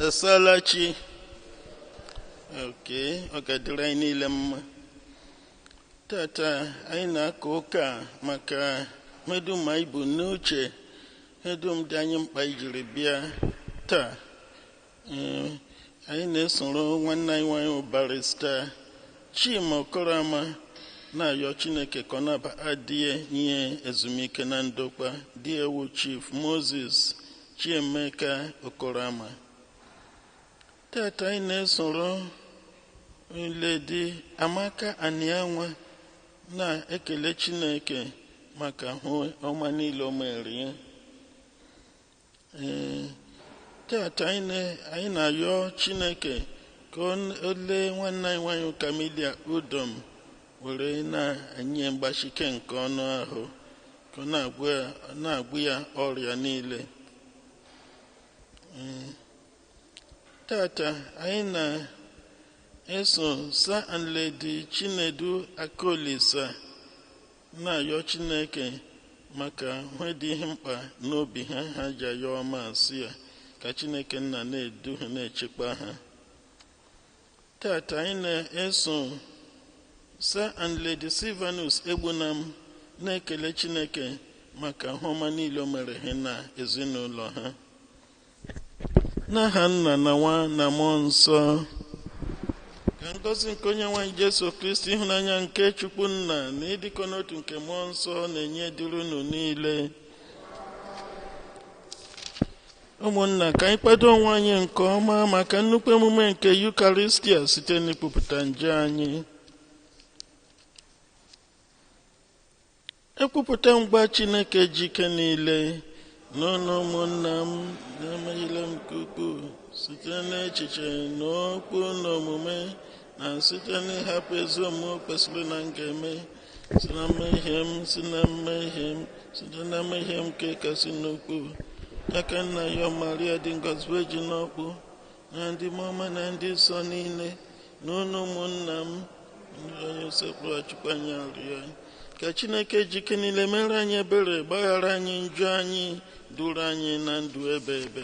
Esalachi. Oke, ọ ga-adịrị anyị niile mma. Tata anyị na-aka ụka maka medum anyị bụ n'uche, medum dị anyị mkpa ijiri bịa taa. Anyị na-esoro nwanne anyị nwanyị barista Chima Okoroma na-ayọ Chineke ka ọ na-adịye nye ezumike na ndokwa dị ewu Chief Moses Chiemeka Okoroma. Tata anyị na-esoro Lady Amaka Anianwa na-ekele Chineke maka hụ ọma niile o mere ya. Tata anyị na-ayọ Chineke ka o lee nwanne anyị nwanyị Kamilia Udom were na-enye mgbachike nke ọnụ ahụ ka ọ na-agwụ ya ọrịa niile. Tata anyị na-eso Sir and Lady Chinedu Akolisa na-ayọ Chineke maka ihe dị ihe mkpa n'obi ha ha ji ayọ ọma asị ya ka Chineke nna na-edu ha na-echekwa ha. Tata anyị na-eso Sir and Lady Silvanus Egbunam na-ekele Chineke maka ahụọma niile o mere ha na ezinụlọ ha. N'aha Nna na Nwa na Mmụọ Nsọ. Ka ngọzi nke onye nwe anyị Jesu Kristi, ịhụnanya nke Chukwu Nna na ịdịkọ n'otu nke Mmụọ Nsọ na-enye dịrị unu niile. Ụmụnna, ka anyị kwado onwe anyị nke ọma maka nnukwu emume nke Yukaristia site n'ikwupụta nje anyị. Ekwupụta mgba Chineke jike niile n'ọnụ ụmụnna m na-emeghịla m nke ukwuu site n'echiche na okwu na omume na site n'ịhapụ ezi omume kwesịrị na m ga-eme, si na mmehie m, si na mmehie m, site na mmehie m nke kasị n'ukwuu. Aka nna ya Maria dị ngọzi eji n'ọkpụ na ndị mmụọ na ndị nsọ niile na unu ụmụnna m ndị onye sekpụrụ Chukwu anyị arịọ ka Chineke jike niile mere anyị ebere, gbaghara anyị njọ anyị, duru anyị na ndụ ebe ebe.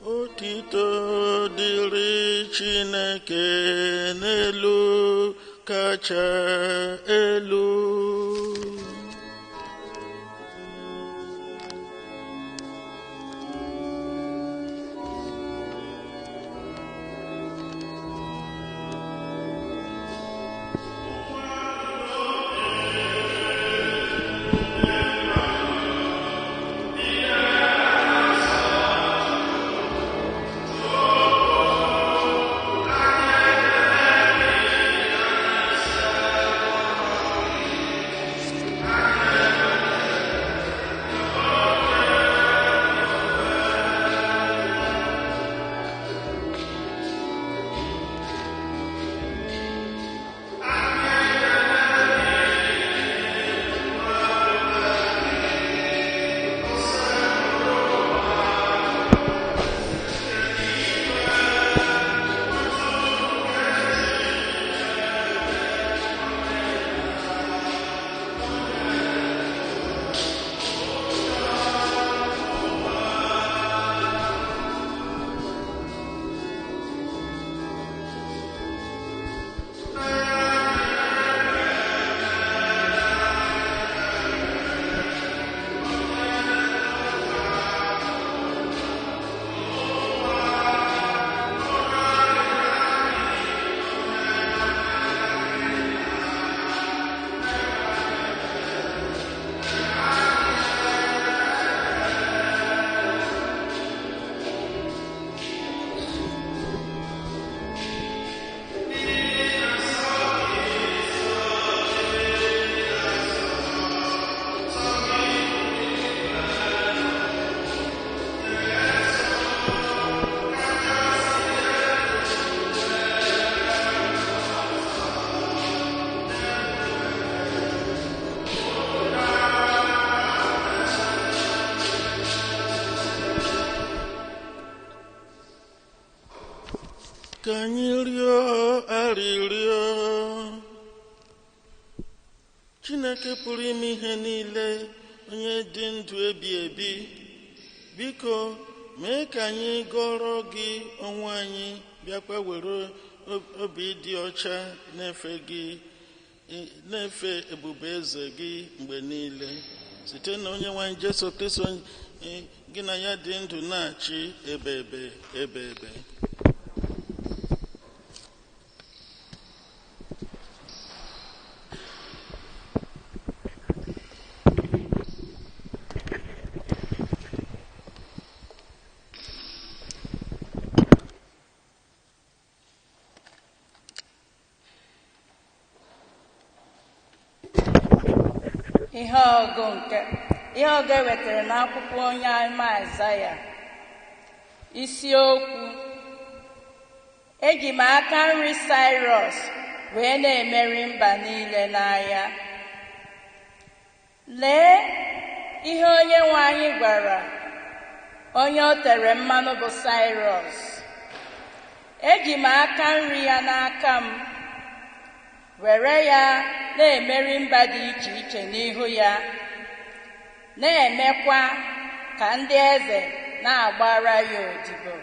Otito dịrị Chineke n'elu kacha elu. Chineke pụrụ ime ihe niile, onye dị ndụ ebi ebi, biko mee ka anyị gọrọ gị onwe anyị, bịakwa were obi dị ọcha na-efe gị, na-efe ebube eze gị mgbe niile, site na onye nwe anyị Jesu Kristo, gị na ya dị ndụ na-achị ebe ebe ebe ebe. Ihe ọgụ nke ihe ọgụ e wetara n'akwụkwọ onye amụma Aịzaya. Isiokwu: eji m aka nri Saịrọs wee na-emeri mba niile n'agha. Lee ihe onye nwe anyị gwara onye o tere mmanụ bụ Saịrọs: eji m aka nri ya n'aka m, were ya na-emeri mba dị iche iche n'ihu ya, na-emekwa ka ndị eze na-agbara ya odibo,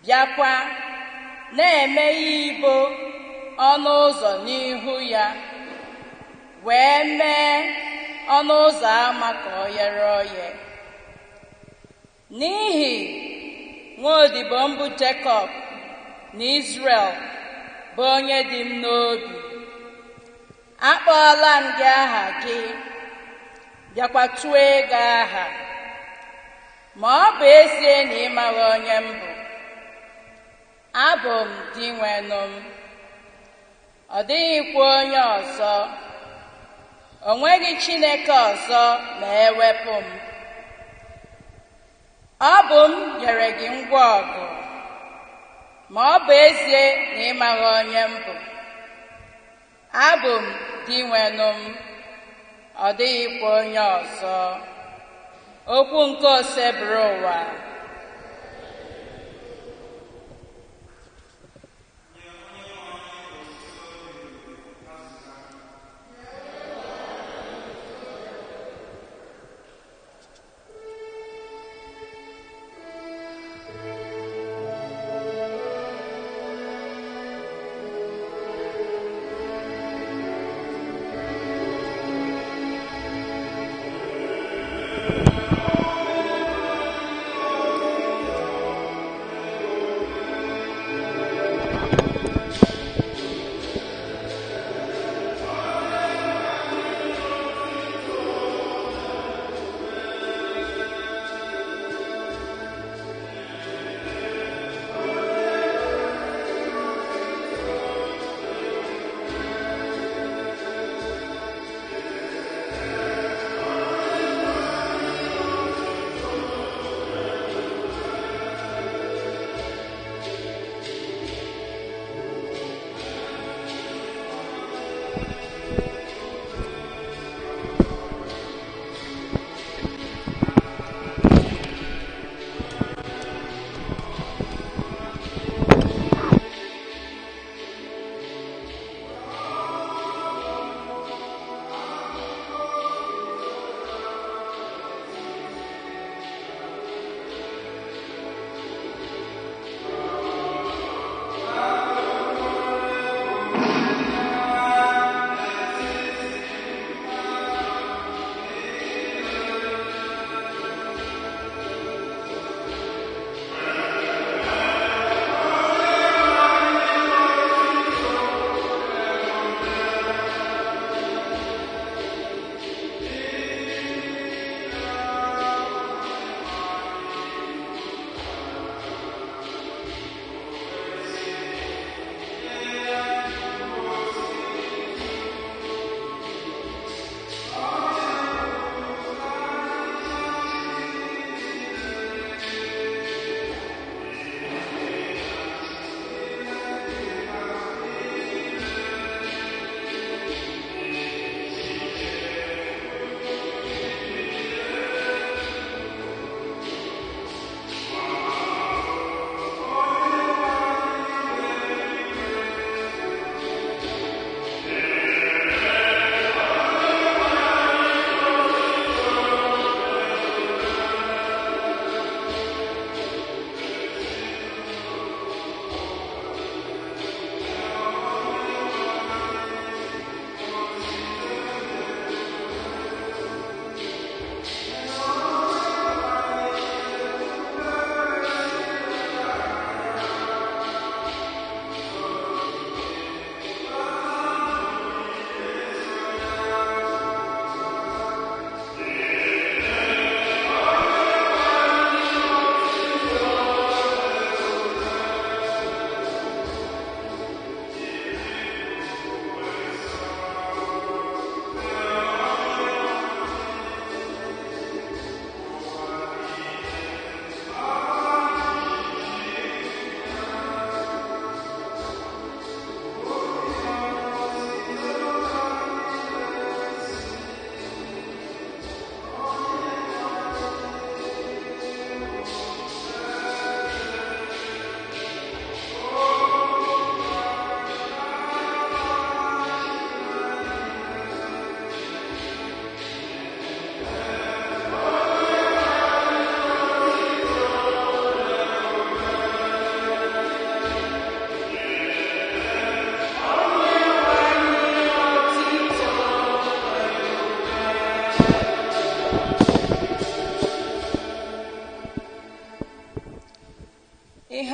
bịakwa na-eme ya ibo ọnụ ụzọ n'ihu ya, wee mee ọnụ ụzọ ámá ka ọ ghere oghe. N'ihi nwa odibo m bụ Jekọb na Izrel bụ onye dị m n'obi, akpọọla m gị aha gị, bịakwa tụọ ego aha, ma ọ bụ ezie na ị maghị onye m bụ. Abụ m Dinwenụ m, ọ dịghịkwa onye ọzọ, o nweghị Chineke ọzọ ma ewepụ m. Ọ bụ m nyere gị ngwa ọgụ, ma ọ bụ ezie na ị maghị onye m bụ. Abụ m Dinwenụ m, ọ dịghịkwa onye ọzọ. Okwu nke Osebụrụwa.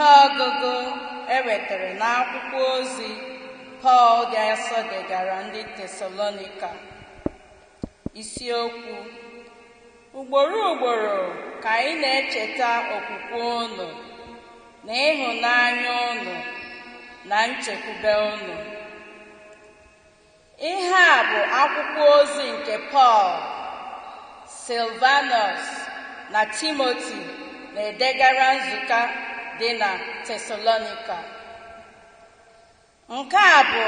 Ihe ọgụgụ e wetara n'akwụkwọ ozi Pọl dị asọ degara ndị Tesalonika. Isiokwu: ugboro ugboro ka anyị na-echeta okwukwe unu na ịhụnanya unu na nchekwube unu. Ihe a bụ akwụkwọ ozi nke Pọl, Silvanus na Timoti na-edegara nzukọ dị na Tesalonika. Nke a bụ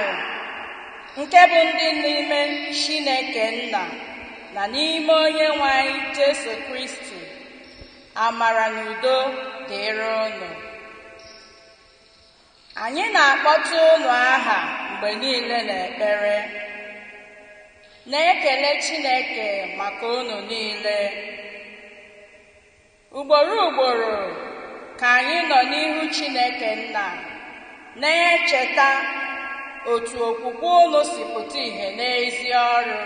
nke bụ ndị n'ime Chineke Nna na n'ime Onye nwe anyị Jesu Kristi, amara na udo dịrị unu. Anyị na-akpọtụ unu aha mgbe niile n'ekpere, na-ekele Chineke maka unu niile. Ugboro ugboro ka anyị nọ n'ihu Chineke Nna na-echeta otu okwukwe unu si pụta ìhè n'ezi ọrụ,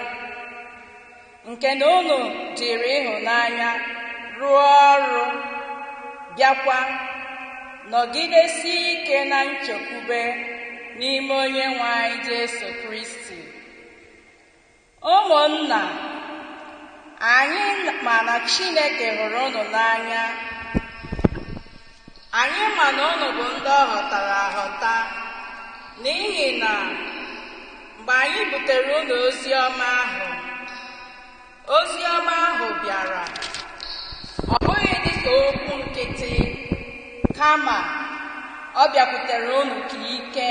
nke na unu jiri ịhụnanya rụọ ọrụ, bịakwa nọgidesie ike na nchekwube n'ime Onye nwe anyị Jesu Kristi. Ụmụnna, anyị ma na Chineke hụrụ unu n'anya. Anyị ma na unu bụ ndị ọ ghọtara aghọta, n'ihi na mgbe anyị butere unu ozi ọma ahụ, ozi ọma ahụ bịara, ọ bụghị dịka okwu nkịtị, kama ọ bịakwutere unu ka ike,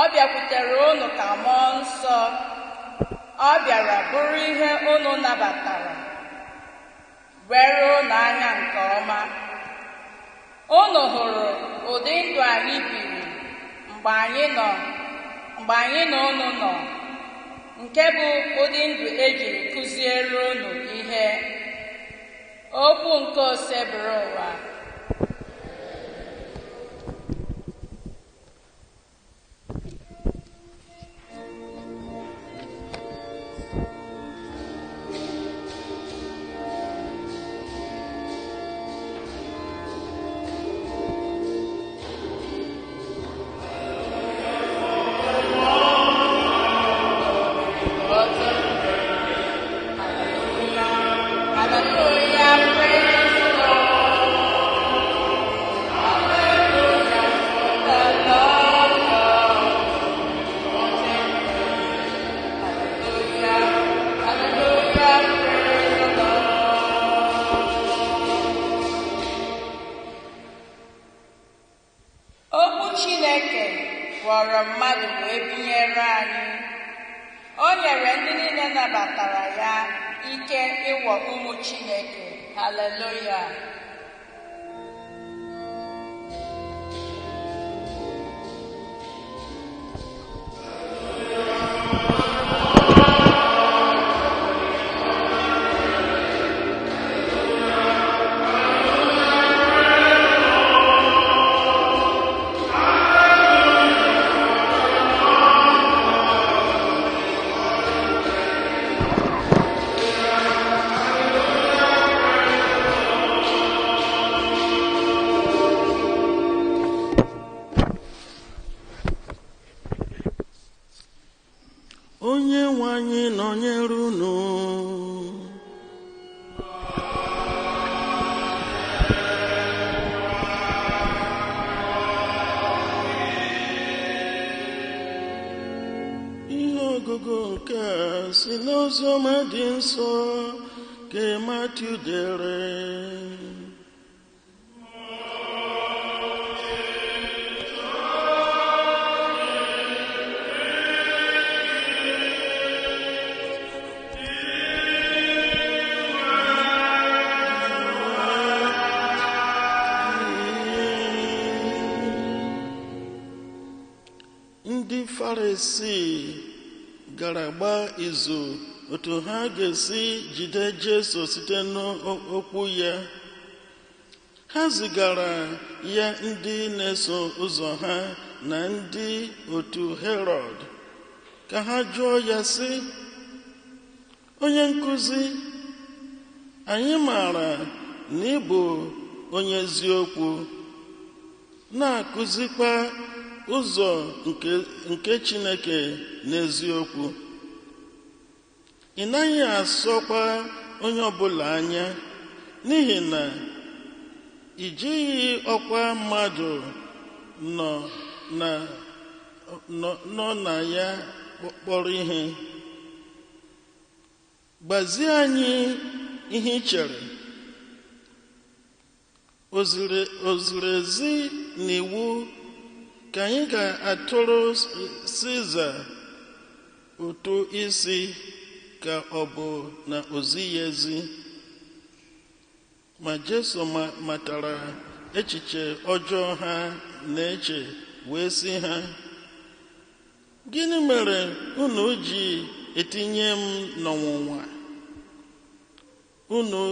ọ bịakwutere unu ka mmụọ nsọ, ọ bịara bụrụ ihe unu nabatara, were unu anya nke ọma. Unu hụrụ ụdị ndụ anyị biri mgbe anyị na unu nọ, nke bụ ụdị ndụ ejiri kụziere unu ihe. Okwu nke Osebụrụwa. Okwu Chineke ghọrọ mmadụ wee binyere anyị. O nyere ndị niile nabatara ya ike ịghọ ụmụ Chineke. Haleluya! Onye nwe anyị nọnyere unu. Ihe ọgụgụ nke a si n'oziọma dị nsọ nke Matiu dere. Ndị Farisii gara gbaa izu otu ha ga-esi jide Jesu site n'okwu ya. Ha zigara ya ndị na-eso ụzọ ha na ndị otu Herọd ka ha jụọ ya sị, onye nkuzi, anyị maara na ị bụ onye eziokwu na-akụzikwa ụzọ nke Chineke n'eziokwu. Ị naghị asọkwa onye ọbụla anya, n'ihi na i jighị ọkwa mmadụ nọ na ya kpọrọ ihe. Gbazie anyị ihe ị chere. O ziri ezi n'iwu ka anyị ga-atụrụ Siza ụtụ isi, ka ọ bụ na o zighị ezi? Ma Jesu matara echiche ọjọọ ha na-eche, wee sị ha, gịnị mere unu ji etinye m n'ọnwụnwa, unu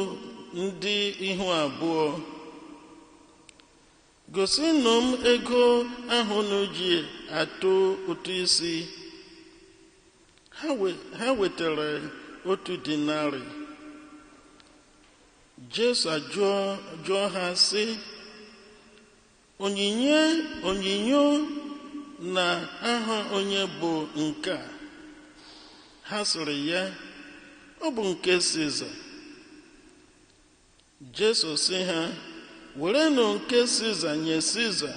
ndị ihu abụọ? Gosinụ m ego ahụ unu ji atụ ụtụ isi. Ha wetara 1 dinarị. Jesu jụọ ha sị, onyinyo na aha onye bụ nke a? Ha sịrị ya, ọ bụ nke Siza. Jesu sị ha, werenụ nke Siza nye Siza,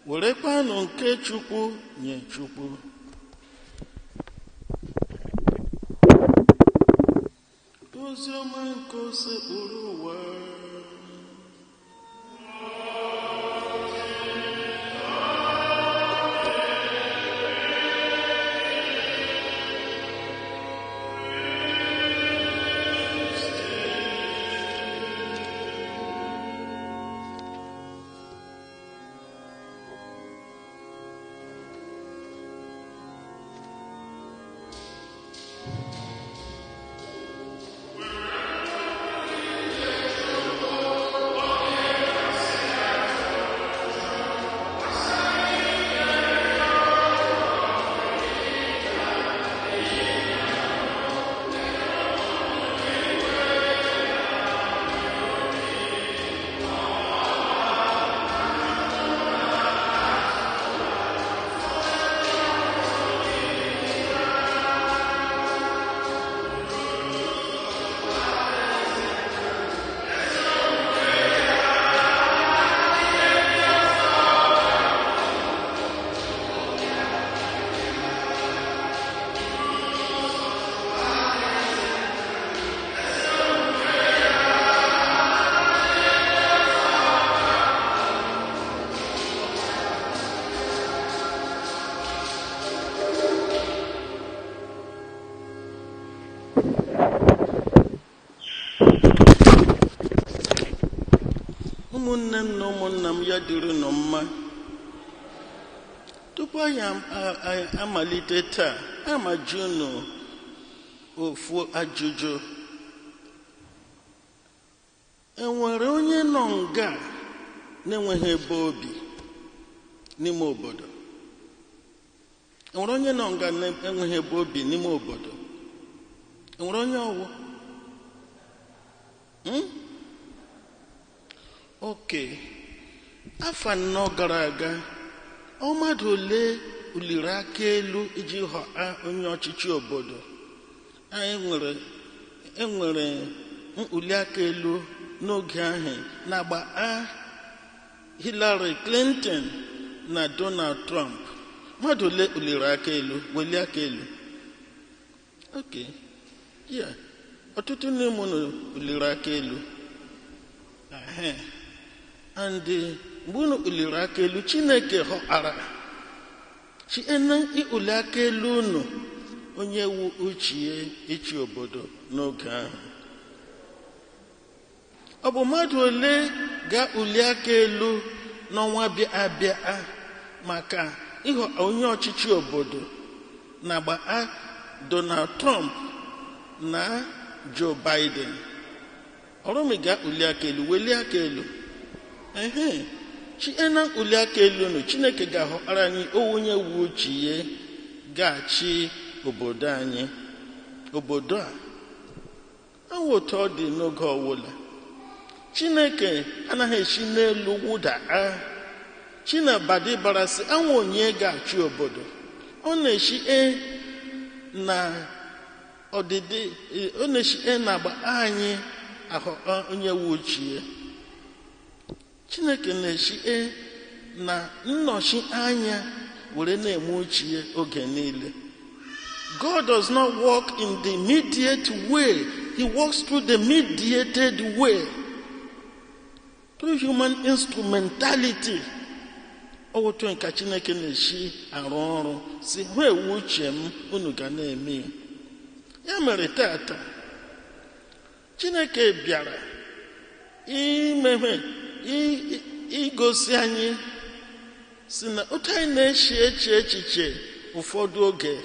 werekwanụ nke Chukwu nye Chukwu. Oziọma nke osekpụrụ ụwa. Ụmụnne m na ụmụnna m, ya dịrị nọ mma. Tupu anyị amalite taa, amaju unu ofu ajụjụ. Enwere onye nọ nga na-enweghị ebe obi n'ime obodo? Enwere onye nọ nga na-enweghị ebe obi n'ime obodo? Enwere onye ọwụ? Oke afọ 4 gara aga, mmadụ ole uliri aka elu iji ghọọ onye ọchịchị obodo? Anyị enwere uli aka elu n'oge ahụ na-agba Hillary Clinton na Donald Trump. Mmadụ ole uliri aka elu? Welie aka elu. Oke ya, ọtụtụ n'ime unu uliri aka elu. And mgbe unu uliri aka elu, Chineke họara chiene uli aka elu unu onye wu uchie ịchị obodo n'oge ahụ. Ọ bụ mmadụ ole ga-uli aka elu n'ọnwa bịa abịa maka ịghọ onye ọchịchị obodo na-agba Donald Trump na Joe Biden? Ọrụmi ga-uli aka elu, welie aka elu. Chiena uli aka elu nụ, Chineke ga-ahọrọ anyị onye wu ochie ga-achị obodo anyị, obodo a. Awụ otu ọ dị n'oge ọwụla, Chineke anaghị esi n'elu wụda Chinabadi bara sị anwa onye ga-achị obodo. Ọ na-eshi e na ọdịdị, ọ na-eshi e na agba anyị ahụ onye wuchie. Chineke na-eshi e na nnọchi anya were na-eme uchie oge niile. God does not work in the immediate way. He works through the mediated way, through human instrumentality. Otu nka Chineke na-esi arụ ọrụ si hụ ewu uche m unu ga na-eme ya. Ya mere tata Chineke bịara imeme igosi anyị si na otu anyị na-eche eche echiche ụfọdụ oge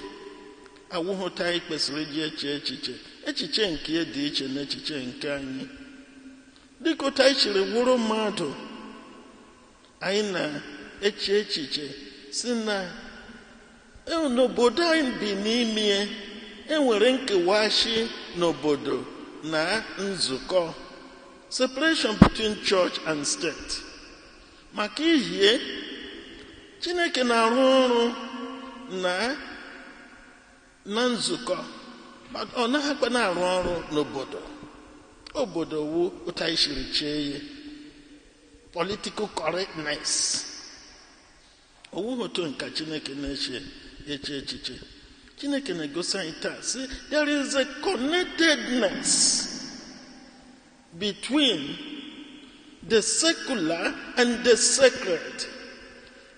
awụghị otu anyị kwesịrị iji eche echiche. Echiche nke dị iche na echiche nke anyị. Dịka otu anyị chiri wụrụ mmadụ, anyị na-eche echiche si na n'obodo anyị bi n'ime enwere nkewashi n'obodo na nzukọ, separation between church and state. Maka ihie Chineke na-arụ ọrụ na nzukọ, ọ naghịkwa na-arụ ọrụ n'obodo. Obodo wu otu anyị siri chee ya, political correctness. Owughị otu nka Chineke na-eche eche echiche. Chineke na-egosi anyị taa sị there is a connectedness between the secular and the sacred.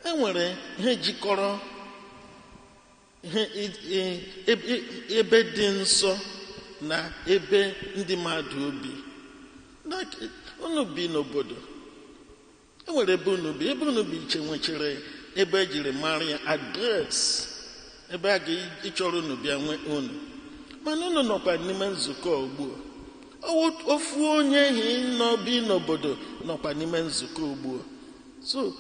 Enwere ihe jikọrọ ihe ebe dị nsọ na ebe ndị mmadụ bi. Unu bi n'obodo, enwere ebe unu bi, ebe unu bi iche nwechere ebe ejiri mara ya, address ebe a ga-ịchọrọ unu bịa nwee unu. Mana unu nọkwa n'ime nzukọ ugbu a. Ofu onye hi nọ bi n'obodo nọkwa n'ime nzukọ ugbu a. So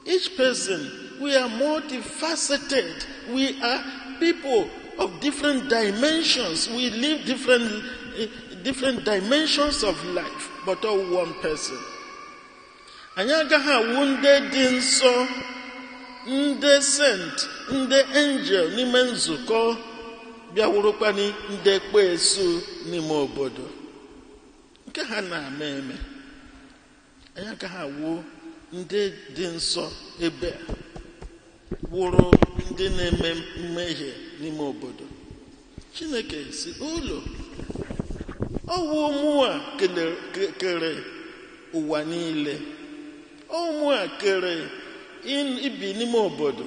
each person, we are multifaceted. We are people of different dimensions. We live different dimensions of life, but all one person. Anyị agaghị awụ ndị dị nsọ, ndị saint, ndị angel n'ime nzukọ bịawurukwani ndị ekpesu n'ime obodo. Nke ha na-eme eme. Anyị agaghị awụ ndị dị nsọ ebe a wụrụ ndị na-eme mmehie n'ime obodo. Chineke si ụlọ ọwụ mụ a kere ụwa niile, ọwụ a kere ibi n'ime obodo,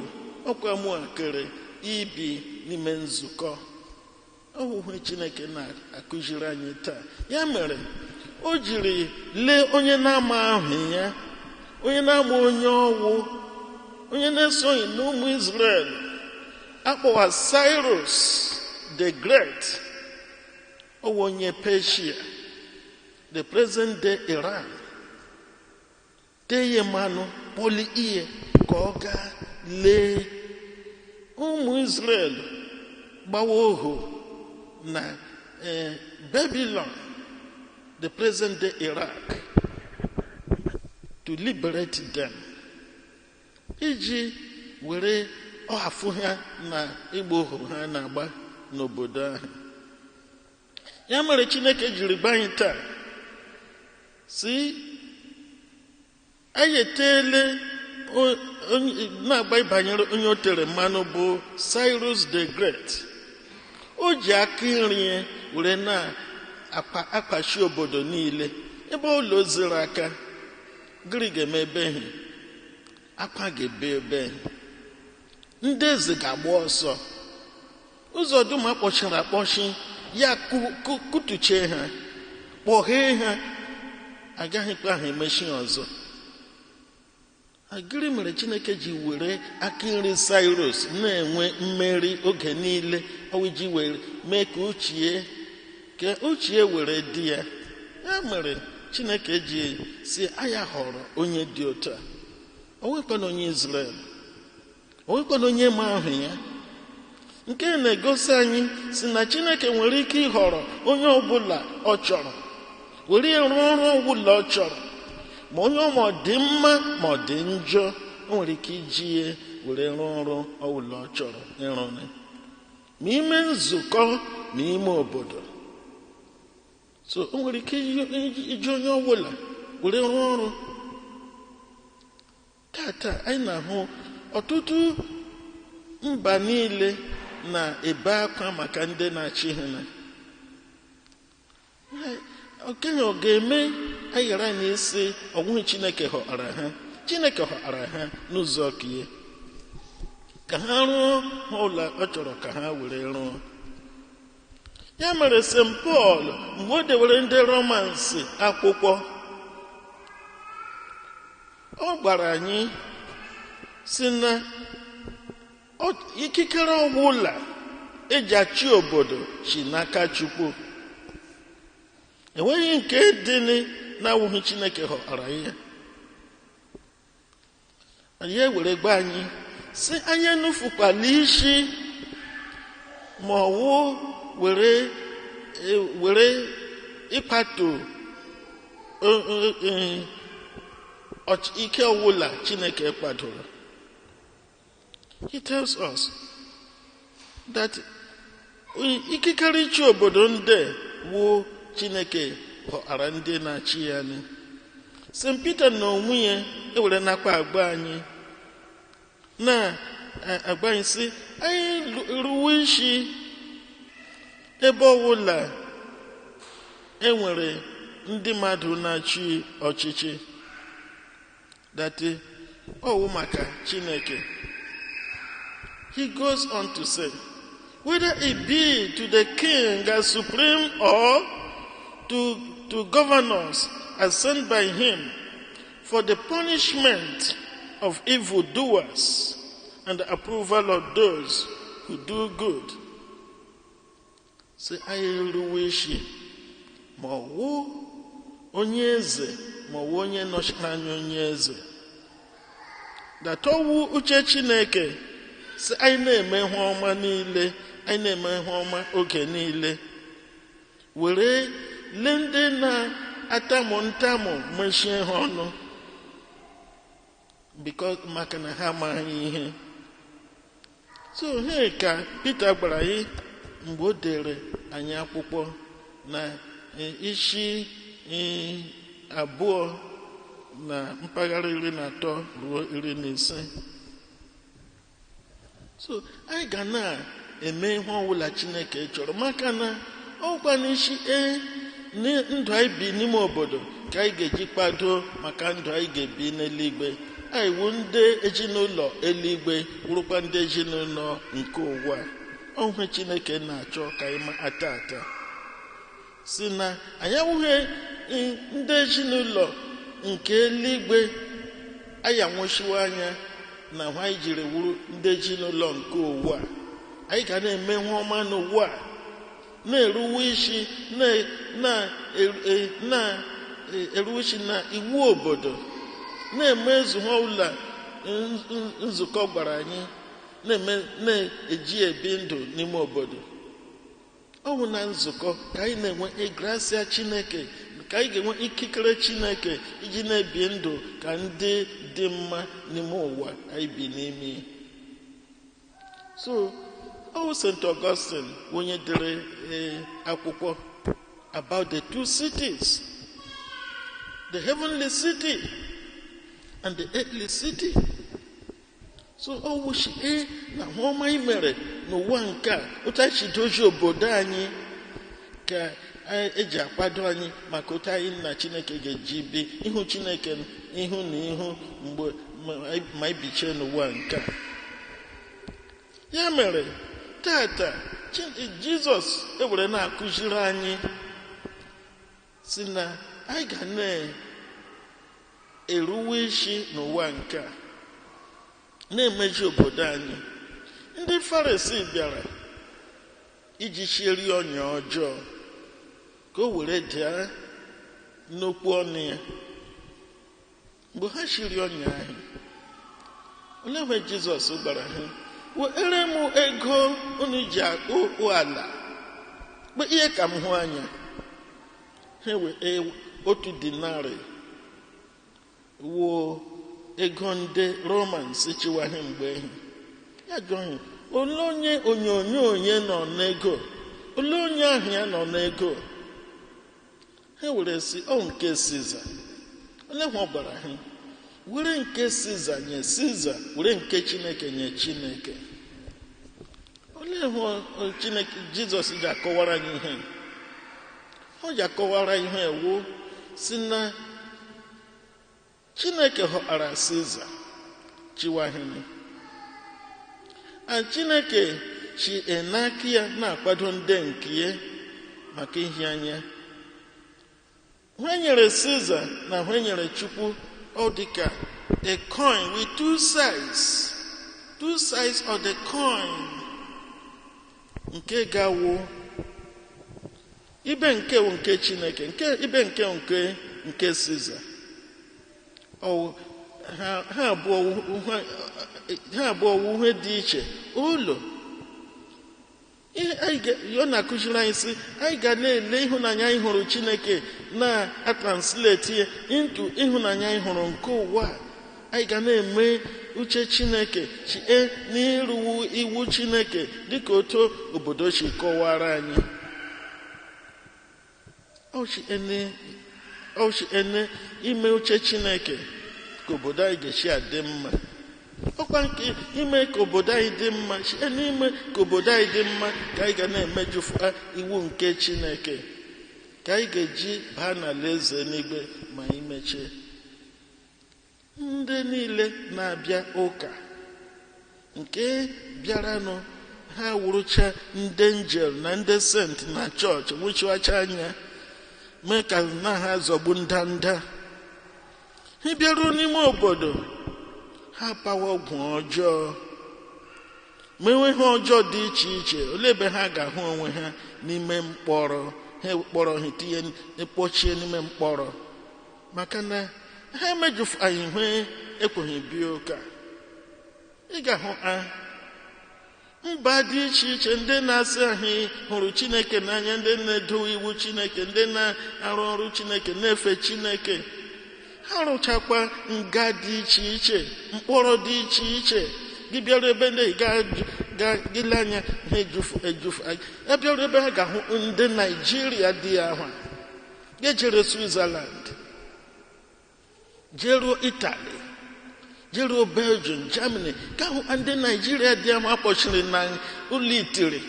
ọkwa mụ a kere ibi n'ime nzukọ. Ọwụhụ Chineke na-akụziri anyị taa. Ya mere o jiri lee onye na-ama ahụ ya, onye na-ama onye ọwụ, onye na-esoghị n'ụmụ Israel, akpọwa Cyrus the Great, ọwụ onye Persia, the present day Iran. Tee ya mmanụ kpọli ihe ka ọ gaa lee ụmụ Israel gbawa ohu na Babylon, the present day Iraq, to liberate them, iji were ọhafụ ha na ịgba ohu ha na-agba n'obodo ahụ. Ya mere Chineke jiri gba anyị taa si anyị eteele na-agba banyere onye o tere mmanụ bụ Cyrus the Great. O ji aka nri were na-akpachi obodo niile. Ebe ụlọ ziri aka, gịrị ga-eme ebe ha, akwa ga-ebe ebe ha, ndị eze ga-agba ọsọ, ụzọ dum akpọchiri akpọchi ya kutuchie ha, kpọghee ha, agaghịkwa ha emechi ọzọ. Gịnị mere Chineke ji were aka nri Cyrus na-enwe mmeri oge niile, ọ ji were mee ka uchie were dị ya? Ya mere Chineke ji si aya họrọ onye dị otu a. O nwekwana onye Israel, o nwekwana onye ma ahụ ya. Nke na-egosi anyị si na Chineke nwere ike ịhọrọ onye ọbụla ọ chọrọ, were rụọ ọrụ ọbụla ọ chọrọ, ma onye ma ọ dị mma ma ọ dị njọ, O nwere ike iji ya were rụọ ọrụ ọbụla ọ chọrọ ịrụ, ma ime nzukọ ma ime obodo. So o nwere ike iji onye ọbụla were rụọ ọrụ. Tata anyị na-ahụ ọtụtụ mba niile na-ebe akwa maka ndị na-achị ha na okenye. Ọ ga-eme anyị ghara na isi ọnwụghị Chineke họrọ ha. Chineke họrọ ha n'ụzọ ka ka ha rụọ ha ụlọ ọ chọrọ ka ha were rụọ. Ya mere St. Paul, mgbe o dewere ndị Romansị akwụkwọ, ọ gwara anyị si na ikikere ọbụla eji achị obodo si n'aka Chukwu. Enweghị nke dị na-awụghị Chineke họrọ ya. Anyị ewere gwa anyị si anyị enufukwala isi ma ọwụ were ịkwatu ike ọwụla Chineke kwadoro. He tells us that ikikere ịchị obodo ndị wu Chineke họara ndị na-achị ya. Ni St. Peter na onwe ya ewere nakwa agba anyị na-agba anyị sị anyị ruwe isi ebe ọbụla enwere ndị mmadụ na-achị ọchịchị, that ọwụ maka Chineke. He goes on to say, whether it be to the king as supreme or to governors as sent by him for the punishment of evildoers and the approval of those who do good. Sị anyị ruwe isi ma ọ wụ onye eze ma ọ wụ onye nọchiri anya onye eze, datọwu uche Chineke sị anyị na-eme ihe ọma niile, anyị na-eme ihe ọma oge niile, were lee ndị na-atamụ ntamụ mechie ha ọnụ because maka na ha amaghị ihe. So he ka Pita gwara anyị mgbe o dere anyị akwụkwọ na isi 2 na mpaghara 13 ruo 15. So anyị ga na-eme ihe ọbụla Chineke chọrọ, maka na ọkwa n'isi ndụ anyị bi n'ime obodo ka anyị ga-eji kwado maka ndụ anyị ga-ebi n'eluigwe. Anyị wu ndị ezinụlọ eluigwe, wurukwa ndị ezinụlọ nke ụwa. Ọhụ Chineke na-achọ ka anyị ma ata ata si na anyị awụghị ndị ezinụlọ nke eluigwe, anyị anwụchiwe anya na hụ anyị jiri wuru ndị ezinụlọ nke ụwa. Anyị ga na-eme ihe ọma n'ụwa, na-eruwe isi na-eruwe isi na iwu obodo, na-emezu ha ụlọ nzukọ gwara anyị na-eme, na-eji ebi ndụ n'ime obodo. Ọ bụ na nzukọ ka anyị na-enwe ịgrasia Chineke, ka anyị ga-enwe ikikere Chineke iji na-ebi ndụ ka ndị dị mma n'ime ụwa anyị bi n'ime. So ọ bụ St. Augustine onye dere akwụkwọ about the two cities, the heavenly city and the earthly city. So ọ wụchi na hụ ọma anyị mere n'ụwa nke a, otu anyị si dozie obodo anyị ka eji akwado anyị maka otu anyị na Chineke ga-eji bi, ihu Chineke ihu na ihu mgbe ma anyị bichie n'ụwa nke a. Ya mere tata Jizọs ewere na-akụziri anyị si na anyị ga na-eruwe isi n'ụwa nke a, na-emeji obodo anyị. Ndị Farisi bịara iji chieri ọnya ọjọọ ka o were daa n'okwu ọnụ ya. Mgbe ha chiri ọnya ahụ, olee mgbe Jizọs gwara ha, were m ego unu ji akpụ ala kpe ihe ka m hụ anya? Ha wee 1 dinarị wuo Ego ndị Romans chịwaghị mgbe ehi ya jụọ ha, ole onye onyonyo onye nọ n'ego, ole onye ahụ ya nọ n'ego? Ha were sị, ọ nke Siza. Ole ha ọ gwara ha, were nke Siza nye Siza, were nke Chineke nye Chineke. Olee hụ Chineke Jizọs ji akọwara anyị ihe ọ ji akọwara ihe ewu si na Chineke họkpara Siza chiwahịrị a. Chineke chi enaka ya na-akwado ndị nke ya maka ihe anya hwe nyere Siza na hwe nyere Chukwu. Ọ dịka a coin with two sides, two sides of the coin. Nke ga-awụ ibe nke wụ nke Chineke, nke ibe nke Siza. Ọ ha abụọ wụ ihe dị iche. Ụlọ ọ na-akụziri anyị sị anyị ga na-ele ịhụnanya anyị hụrụ Chineke na-atranslate ya into ịhụnanya anyị hụrụ nke ụwa. Anyị ga na-eme uche Chineke chie n'ịrụwu iwu Chineke dịka otu obodo si kọwara anyị. Ọchị ene ime uche Chineke ka obodo anyị ga-esi adị mma. Ọkwa nke ime ka obodo anyị dị mma, site n'ime ka obodo anyị dị mma ka anyị ga na-emejufa iwu nke Chineke, ka anyị ga-eji baa n'alaeze n'igwe. Ma anyị mechie, ndị niile na-abịa ụka nke bịaranụ, ha wụrụcha ndị angel na ndị saint na chọọchị, nwụchiwacha anya mee ka na ha zọgbu ndanda. Ha bịaruo n'ime obodo, ha pawa ọgwụ ọjọọ, mewe ihe ọjọọ dị iche iche. Olee ebe ha ga-ahụ onwe ha? N'ime mkpọrọ. Ha kpọrọ ha tinye, kpọchie n'ime mkpọrọ, maka na ha emejufaghị ihe ekweghị bịa ụka. Ị ga-ahụ a mba dị iche iche ndị na-asị anyị hụrụ Chineke n'anya, ndị na-edowe iwu Chineke, ndị na-arụ ọrụ Chineke, na-efe Chineke, ha rụchakwa nga dị iche iche, mkpọrọ dị iche iche. Gị bịara ebe ndị gịle anya ha ejufu ejufu. Ebịara ebe ha ga-ahụ ndị Naijiria dị ahụ. Gị jere Switzerland, jeruo Italy, jeruo Belgium, Germany, ka hụ ndị Naijiria dị ahụ akpọchiri na ụlọ itiri.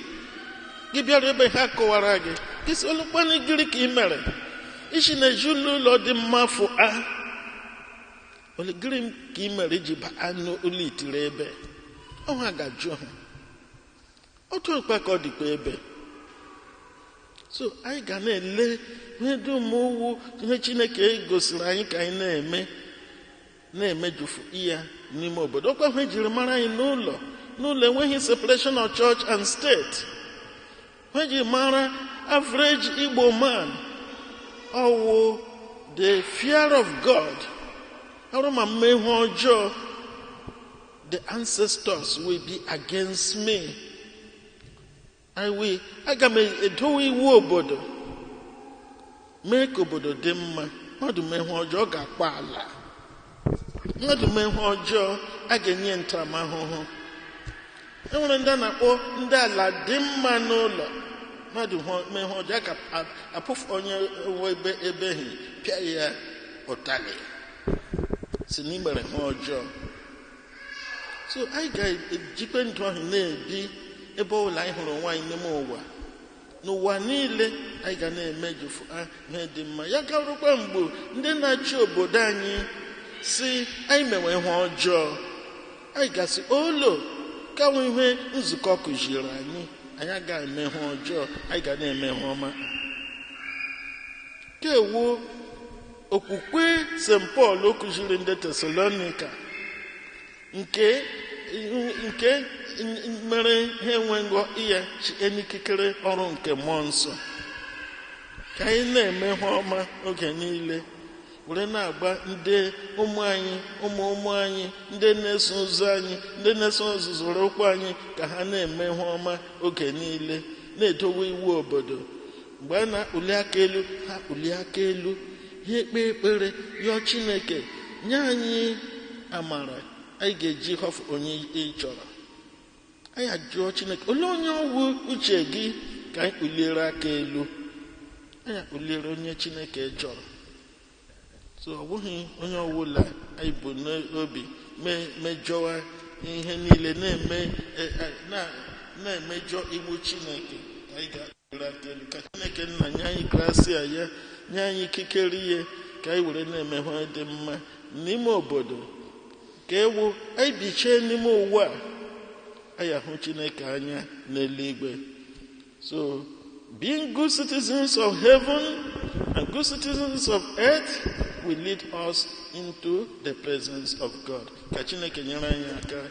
Gị bịara ebe ha kọwara gị, gị sị, olukwanụ gịrị ka ị mere isi na-eji ụlọ dị mma fụ a? Gịrị ka ị mere iji baa n'ụlọ itiri? Ebe ọ ha ga-ajụ ha otu okpa ka ọ dịkwa ebe. So anyị ga na-ele ihe dum wu ihe Chineke gosiri anyị ka anyị na-eme, na-emejufu ya n'ime obodo. Ọkwa ha ejiri mara anyị n'ụlọ. N'ụlọ enweghị separation of church and state. Ha ji mara average Igbo man ọwụ the fear of God. Ọrụ ma mma ihe ọjọọ, the ancestors will be against me. I will, aga m edowe iwu obodo, mee ka obodo dị mma. Mmadụ mee ihe ọjọọ, ọ ga-akpa ala. Mmadụ mee ihe ọjọọ, a ga-enye ntaramahụhụ. E nwere ndị a na-akpọ ndị ala dị mma n'ụlọ. Mmadụ mee ihe ọjọọ, a ga-apụfu onye nwe ebe ebeghị, pịa ya ụtalị si na imere ihe ọjọọ. So anyị ga-ejikwe ndụ ahụ na-ebi ebe ọbụla anyị hụrụ onwe anyị n'ime ụwa. N'ụwa niile, anyị ga na-emejufu ihe dị mma. Ya garụkwa mgbe ndị na-achị obodo anyị si anyị mewe ihe ọjọọ, anyị gasị olo ka nwe ihe nzukọ kụziri anyị, anyị agaghị eme ihe ọjọọ, anyị ga na-eme ihe ọma. Kewu okwukwe St. Paul kụziri ndị Tesalonika nke mere ha enwe nghọ iya n'ikikere ọrụ nke mmụọ nsọ, ka anyị na-eme ihe ọma oge niile, were na-agba ndị ụmụ anyị, ụmụ ụmụ anyị, ndị na-eso ụzọ anyị, ndị na-eso ụzọ ụkwụ anyị, ka ha na-eme ihe ọma oge niile, na-edowe iwu obodo. Mgbe a na-akpụli aka elu, ha kpụli aka elu, ha ekpe ekpere yọọ Chineke nye anyị. amara anyị ga-eji họfụ onye ị chọrọ. Anyị ajụọ Chineke, olee onye ọwụ uche gị ka anyị kpuliere aka elu? Anyị akpuliere onye Chineke chọrọ. So ọ bụghị onye ọbụla anyị bụ n'obi mejọwa ihe niile na-emejọ iwu Chineke. Anyị ga-akpuliere aka elu ka Chineke nna nye anyị grasia ya, nye anyị ikikere ihe ka anyị were na-eme ihe dị mma n'ime obodo, ka ewu anyị bichie n'ime ụwa anyị ahụ Chineke anya n'eluigwe. So being good citizens of heaven and good citizens of earth will lead us into the presence of God. Ka Chineke nyere anyị aka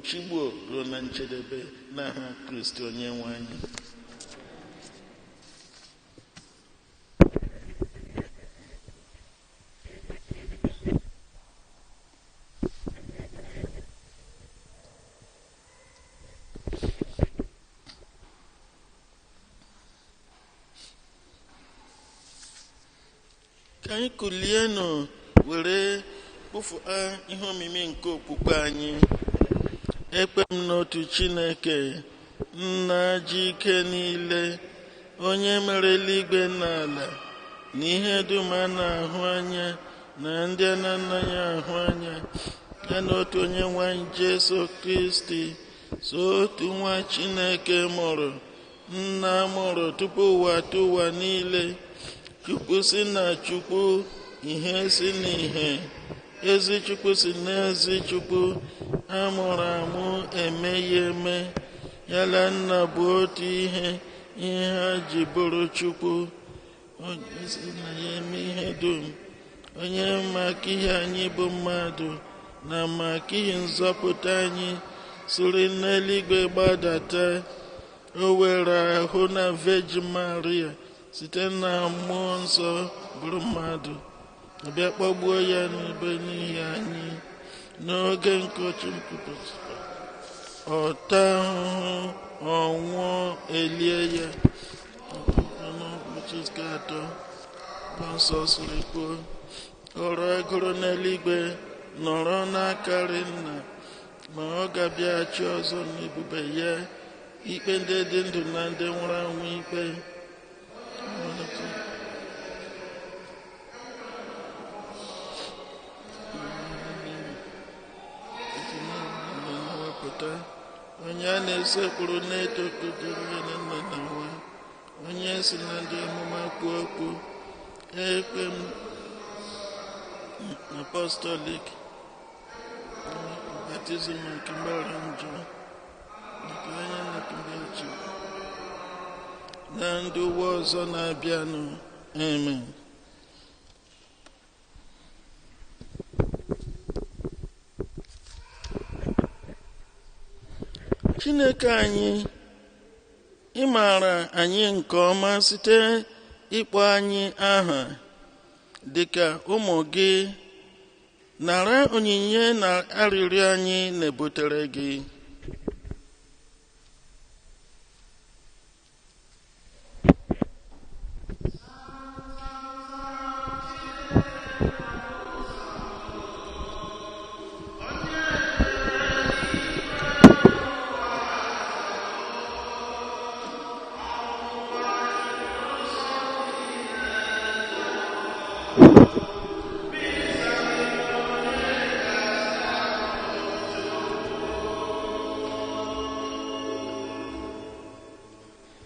chigbuo ruo na njedebe n'aha Kristi onye nwe anyị. Ka anyị kulienụ were kpụfụa ihe omimi nke okwukwe anyị. Ekpe m n'otu Chineke, nna ji ike niile, onye mere eluigwe na ala, na ihe dum a na-ahụ anya na ndị a na-anaghị ahụ anya, ya na otu onye nwe anyị Jesu Kristi, so otu nwa Chineke mụrụ, nna mụrụ tupu ụwa tụ ụwa niile, Chukwu si na Chukwu, ihe si n'ihe, ezi Chukwu si n'ezi Chukwu, amụrụ amụ emeghị eme, ya na nna bụ otu ihe, ihe ha ji bụrụ Chukwu, onye si na ya eme ihe dum, onye maka ihe anyị bụ mmadụ, na maka ihe nzọpụta anyị, siri n'eluigwe gbadata, o were ahụ na Virgin Maria, site na mmụọ nsọ bụrụ mmadụ, bịa kpọgbuo ya n'ebe n'ihi anyị n'oge nkochi ọta ahụhụ, ọnwụọ, elie ya n'ụbọchị nke atọ, mmụọ nsọ siri kwuo, ọrụ agụrụ n'eluigwe nọrọ n'akarị nna, ma ọ ga-abịaghachi ọzọ n'ebube ya, ikpe ndị dị ndụ na ndị nwụrụ anwụ ikpe. Onye a na-esekpuru na-eto kudere na nna na nwa, onye si na ndị amụma kwuo okwu, ekpe m apostolic baptizim nke mgbaghara njọ nke onye na-echi na ndị ụwa ọzọ na-abịanụ. Amen. Chineke anyị, ị maara anyị nke ọma site ịkpọ anyị aha dịka ụmụ gị. Nara onyinye na arịrịọ anyị na-ebutere gị.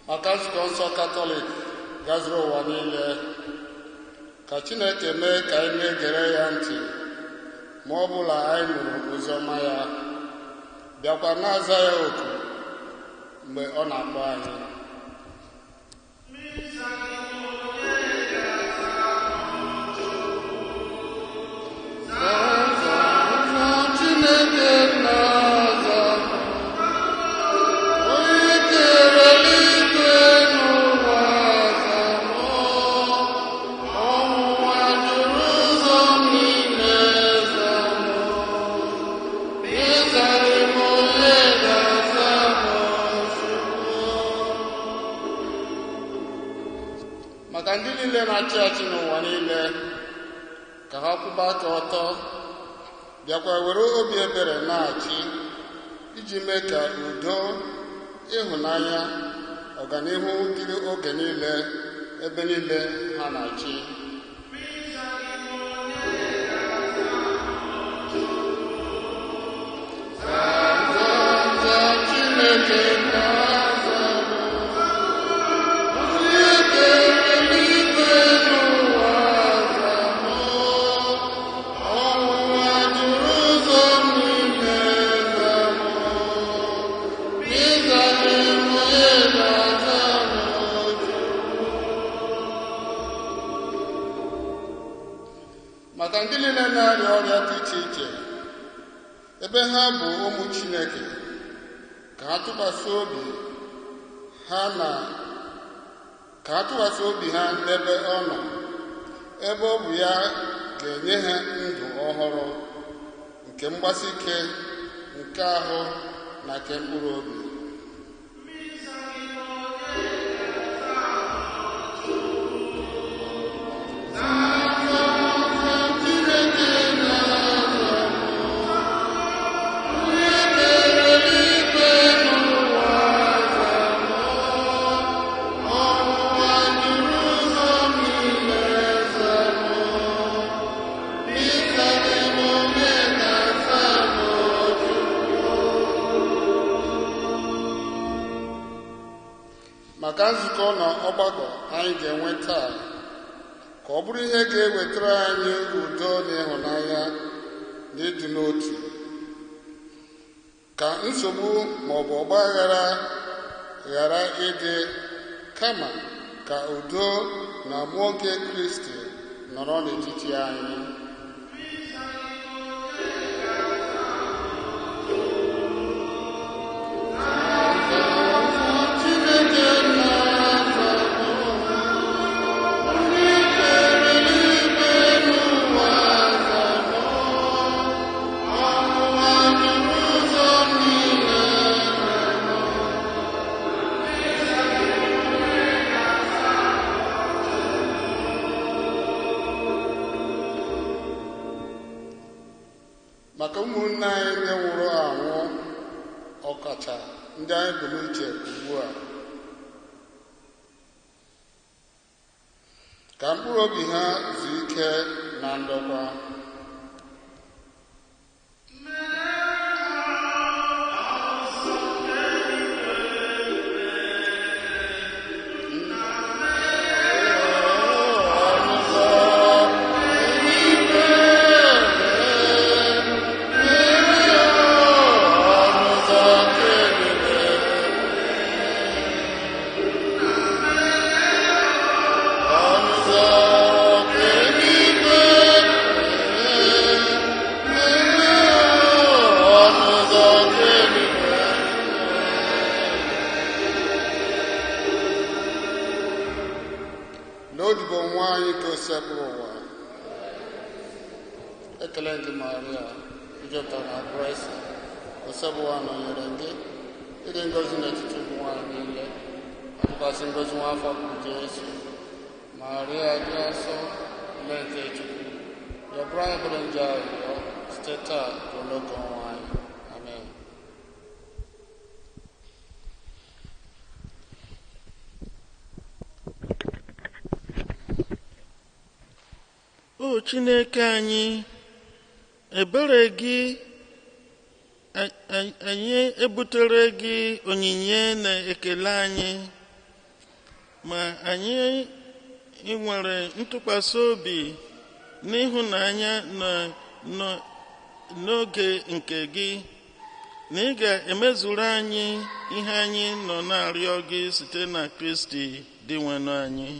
Maka nzukọ nsọ Katọlik gazuru ụwa niile, ka Chineke mee ka anyị na-egere ya ntị ma ọ bụla anyị nụrụ ozi ọma ya, bịakwa na-aza ya oku mgbe ọ na-akpọ anyị. Chineke na-aza, onye kere eluigwe n'ụwa, zamụ ọnwụnwa juru ụzọ niile, zamụ ịzarị m onye ga-aza m Chukwu. Maka ndị niile na-achị achị n'ụwa niile, ka ha kwụba aka ọtọ, Bịakwa were obi ebere na-achị iji mee ka udo, ịhụnanya, ọganihu dịrị oge niile ebe niile ha na-achị. Nza Chineke na-aza onye kere eluigwe n'ụwa, aza m. Ọnwụnwa juru ụzọ m niile, za m. Ịzara m, onye ga-aza m? Maka ndị niile na-arịa ọrịa dị iche iche, ebe ha bụ ụmụ Chineke, ka ha tụkwasị obi ha na ka ha tụkwasị obi ha n'ebe ọ nọ, ebe ọ bụ ya ga-enye ha ndụ ọhụrụ nke mgbasi ike nke ahụ na nke mkpụrụ obi. Chineke na-aza m, onye kere eluigwe n'ụwa, aza m. Ọnwụnwa juru ụzọ m niile, za m. Ịzara m, onye ga-aza m? Maka nzukọ na ọgbakọ anyị ga-enwe taa, ka ọ bụrụ ihe ga-ewetara anyị udo na ịhụnanya na ịdị n'otu, ka nsogbu ma ọ bụ ọgba aghara ghara ịdị, kama ka udo na mmụọ nke Kristi nọrọ n'etiti anyị. Chineke na-aza m, onye kere eluigwe n'ụwa, aza m. Ọnwụnwa juru ụzọ m niile. Maka ụmụnne anyị ndị nwụrụ anwụ, ọkacha ndị anyị bụ n'uche ugbu a, ka mkpụrụ obi ha zuo ike na ndokwa. N'odibo nwaanyị ka o sekpụrụ ụwa, ekele gị Maria, ijupụtara na Kraịst, osebụwa nọnyere gị, ịdị ngọzi n'etiti ụmụ nwaanyị niile, ọtụkwasị ngọzi nwa afọ bụ Jesu. Maria dị nsọ, nne nke Chukwu, ya bụrụ anyị bụrụ njọ arịrịọ site taa ruo n'oge ọnwụ anyị. Amen. O Chineke anyị, ebere gị anyị ebutere gị onyinye na ekele anyị, ma anyị nwere ntụkwasị obi n'ịhụnanya na n'oge nke gị na ị ga-emezuru anyị ihe anyị nọ na-arịọ gị site na Kristi Dinwenụ anyị.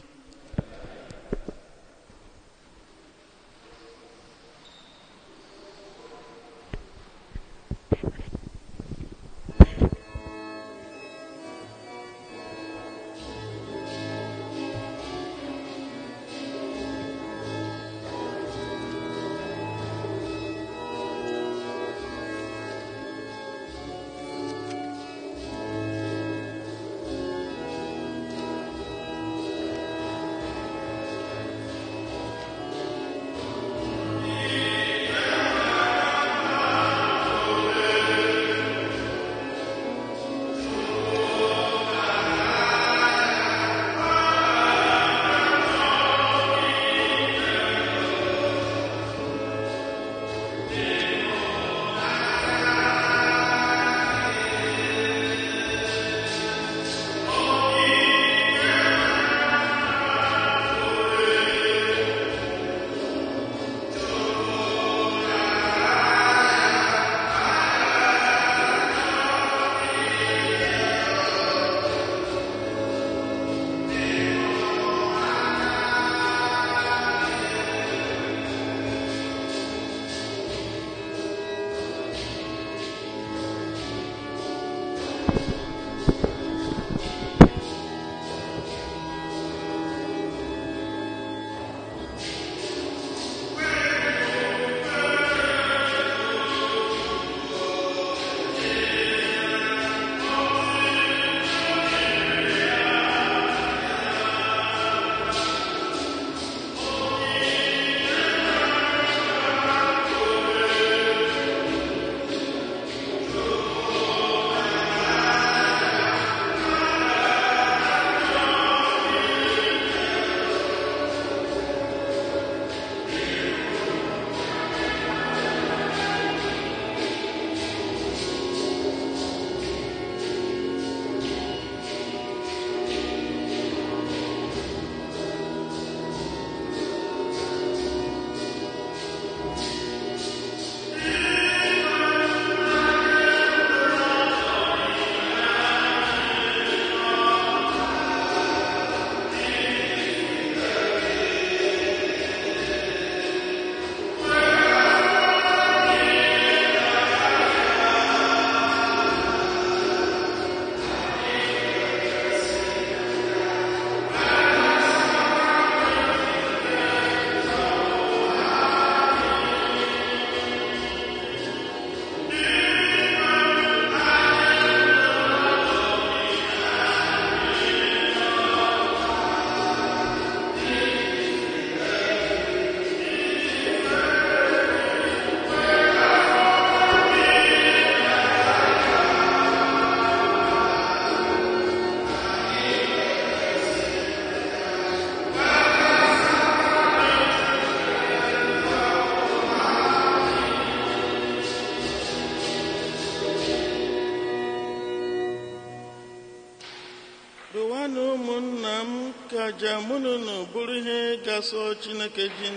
Rụwanụ ụmụnna m ka aja mụ na unu bụrụ ihe ga-asọ Chineke ji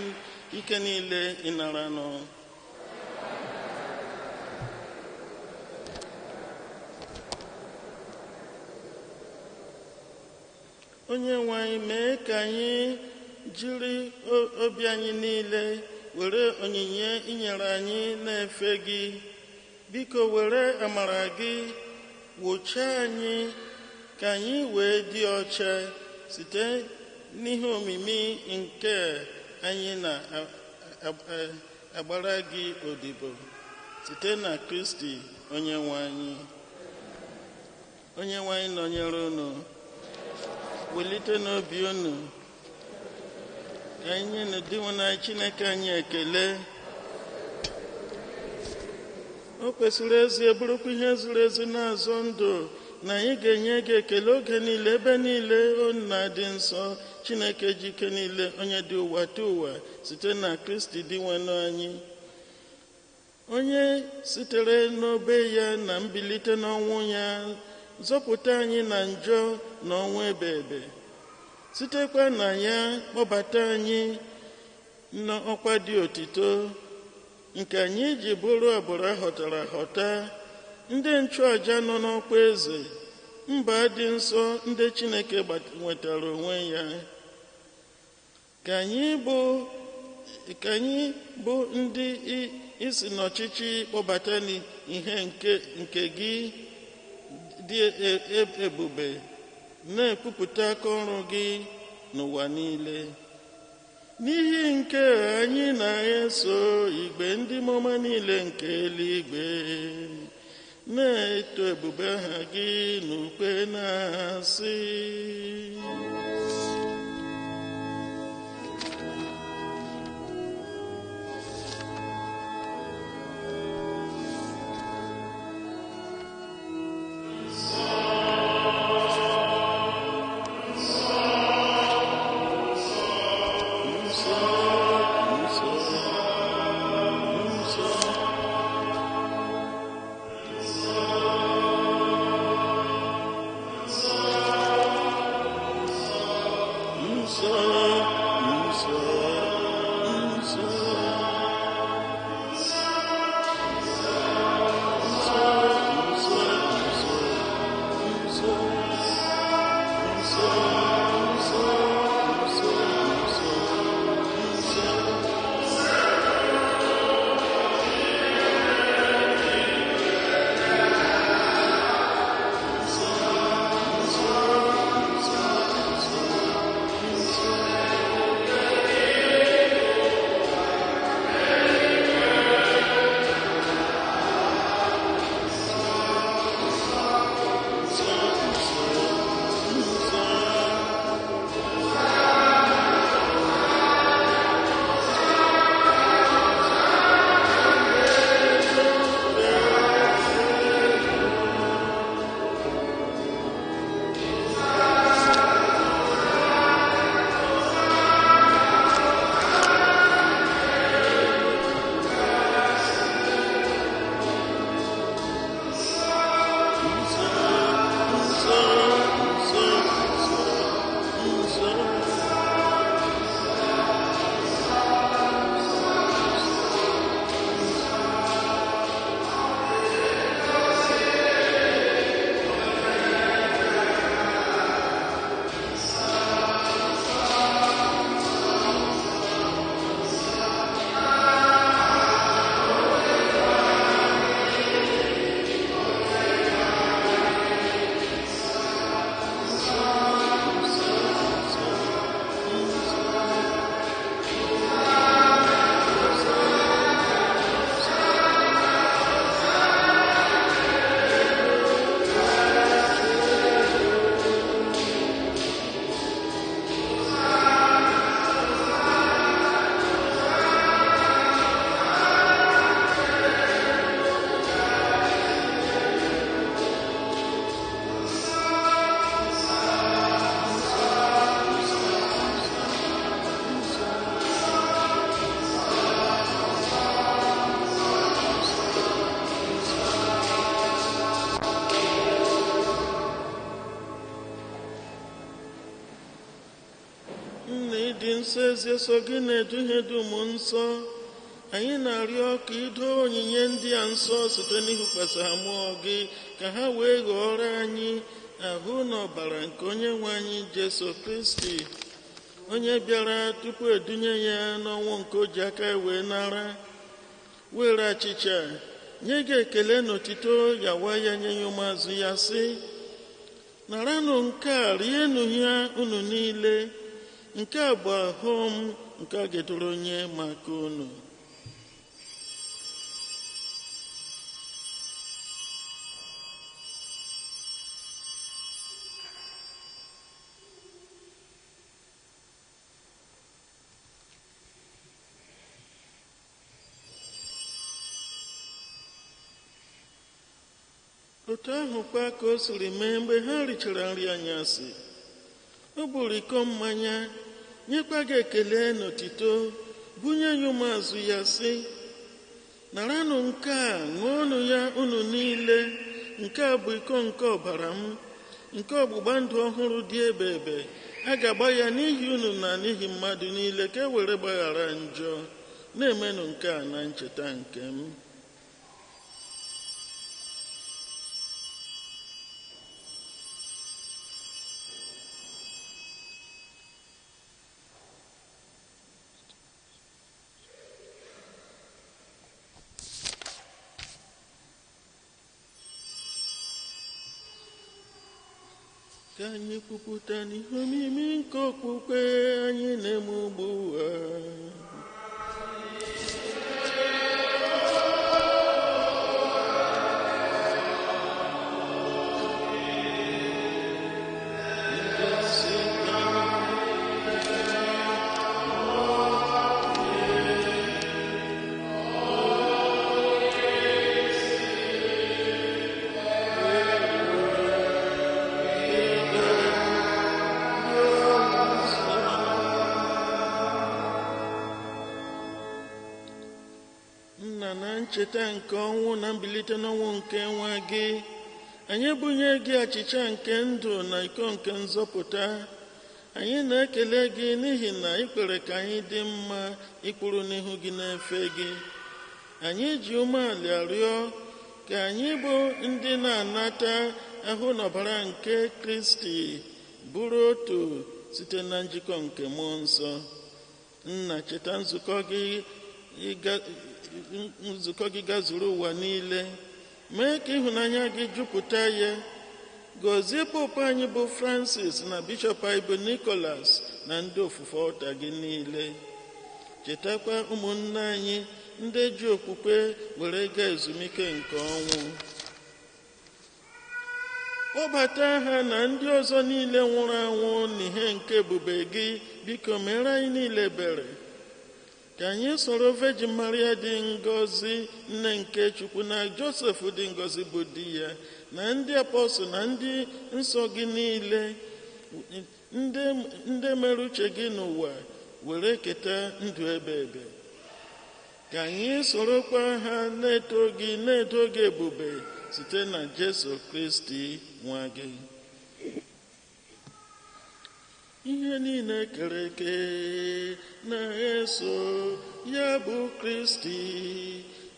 ike niile ịnara nụ. Onye nwe anyị, mee ka anyị jiri obi anyị niile were onyinye inyere anyị na-efe gị. Biko were amara gị wụchaa anyị ka anyị wee dị ọcha site n'ihe omimi nke anyị na-agbara gị odibo site na Kristi onye nwe anyị. Onye nwe anyị nọnyere unu. Welite n'obi unu ka anyị nye na Dinwenụ anyị Chineke anyị ekele. O kwesịrị ezie bụrụkwa ihe ziri ezi na-azọ ndụ na anyị ga-enye gị ekele oge niile ebe niile, o Nna dị nsọ, Chineke ji ike niile, onye dị ụwa dị ụwa, site na Kristi Dinwenụ anyị, onye sitere n'obe ya na mbilite n'ọnwụ ya zọpụta anyị na njọ na ọnwụ ebe ebe, sitekwa na ya kpọbata anyị n'ọkwa dị otito nke anyị ji bụrụ agbụrụ ahọtara ahọta, ndị nchụaja nọ n'ọkwa eze, mba dị nsọ ndị Chineke nwetara onwe ya. Ka anyị bụ ndị isi n'ọchịchị kpọbata n'ihe nke gị dị ebube, na-ekwupụta aka ọrụ gị n'ụwa niile. N'ihi nke anyị na-eso igwe ndị mmụọ niile nke eluigwe na-eto ebube aha gị n'ukwe na-asị: Nsọ, nsọ, nsọ. Nna ịdị nsọ ezi so gị na-eduhie dum nsọ. Anyị na-arịọ ka ido onyinye ndị a nsọ site n'ịhụkwasị ha mmụọ gị ka ha wee ghọọrọ anyị ahụ na ọbara nke onye nwe anyị Jesu Kristi, onye bịara tupu edunye ya n'ọnwụ nke o ji aka wee nara, were achịcha nye gị ekele n'otito ya wa ya nye ya ụmụazụ ya sị, naranụ nke a rienụ ya unu niile, nke a bụ ahụ m nke a ga-edoro nye maka unu. Otu ahụ kwa ka o siri mee mgbe ha richara nri anyasị, o buru iko mmanya nyekwa gị ekele n'otito, bunye ya ụmụazụ ya sị, naranụ nke a ṅụọnụ ya unu niile, nke a bụ iko nke ọbara m, nke ọgbụgba ndụ ọhụrụ dị ebe ebe, a ga-agba ya n'ihi unu na n'ihi mmadụ niile ka e were gbaghara njọ. Na-emenụ nke a na ncheta nke m. Ka anyị kwupụta n'ihe omimi nke okpukpe anyị na-eme ugbu a. Nna, na ncheta nke ọnwụ na mbilite n'ọnwụ nke nwa gị, anyị bunye gị achịcha nke ndụ na iko nke nzọpụta. Anyị na-ekele gị n'ihi na ị kwere ka anyị dị mma ịkpụrụ n'ihu gị na-efe gị. Anyị ji umeala arịọ ka anyị bụ ndị na-anata ahụ na ọbara nke Kristi bụrụ otu site na njikọ nke Mmụọ Nsọ. Nna, cheta nzukọ gị gazuru ụwa niile, mee ka ịhụnanya gị jupụta ya. Gọzie Popu anyị bụ Francis na Bishọp anyị bụ Nicholas na ndị ofufe ọta gị niile. Chetakwa ụmụnne anyị ndị ji okwukwe were gaa ezumike nke ọnwụ. Kpọbata ha na ndị ọzọ niile nwụrụ anwụ n'ihe nke ebube gị. Biko mere anyị niile ebere. Ka anyị soro Virgin Maria dị ngọzi, nne nke Chukwu, na Josef dị ngọzi bụ di ya, na ndị apọstụl na ndị nsọ gị niile, ndị mere uche gị n'ụwa were keta ndụ ebe ebe. Ka anyị sorokwa ha na-eto gị na-edo gị ebube site na Jesu Kristi nwa gị. Ihe niile kere eke na-eso ya bụ Kristi,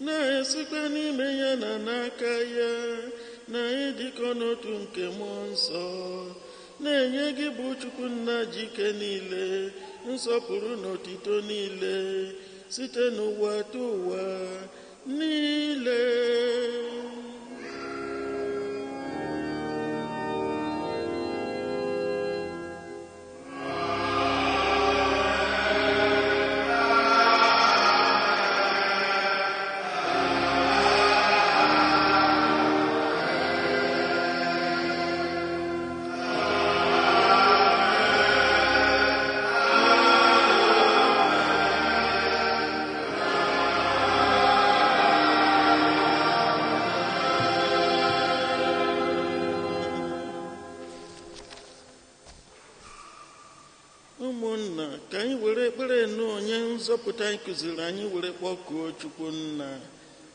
na-esikwa n'ime ya na n'aka ya, na ịdịkọ n'otu nke Mmụọ Nsọ, na-enye gị bụ Chukwu Nna ji ike niile, nsọpụrụ na otito niile, site n'ụwa tụ ụwa niile. Ụmụnna, ka anyị were ekpere nụ onye nzọpụta anyị kụziri anyị were kpọkuo Chukwu Nna.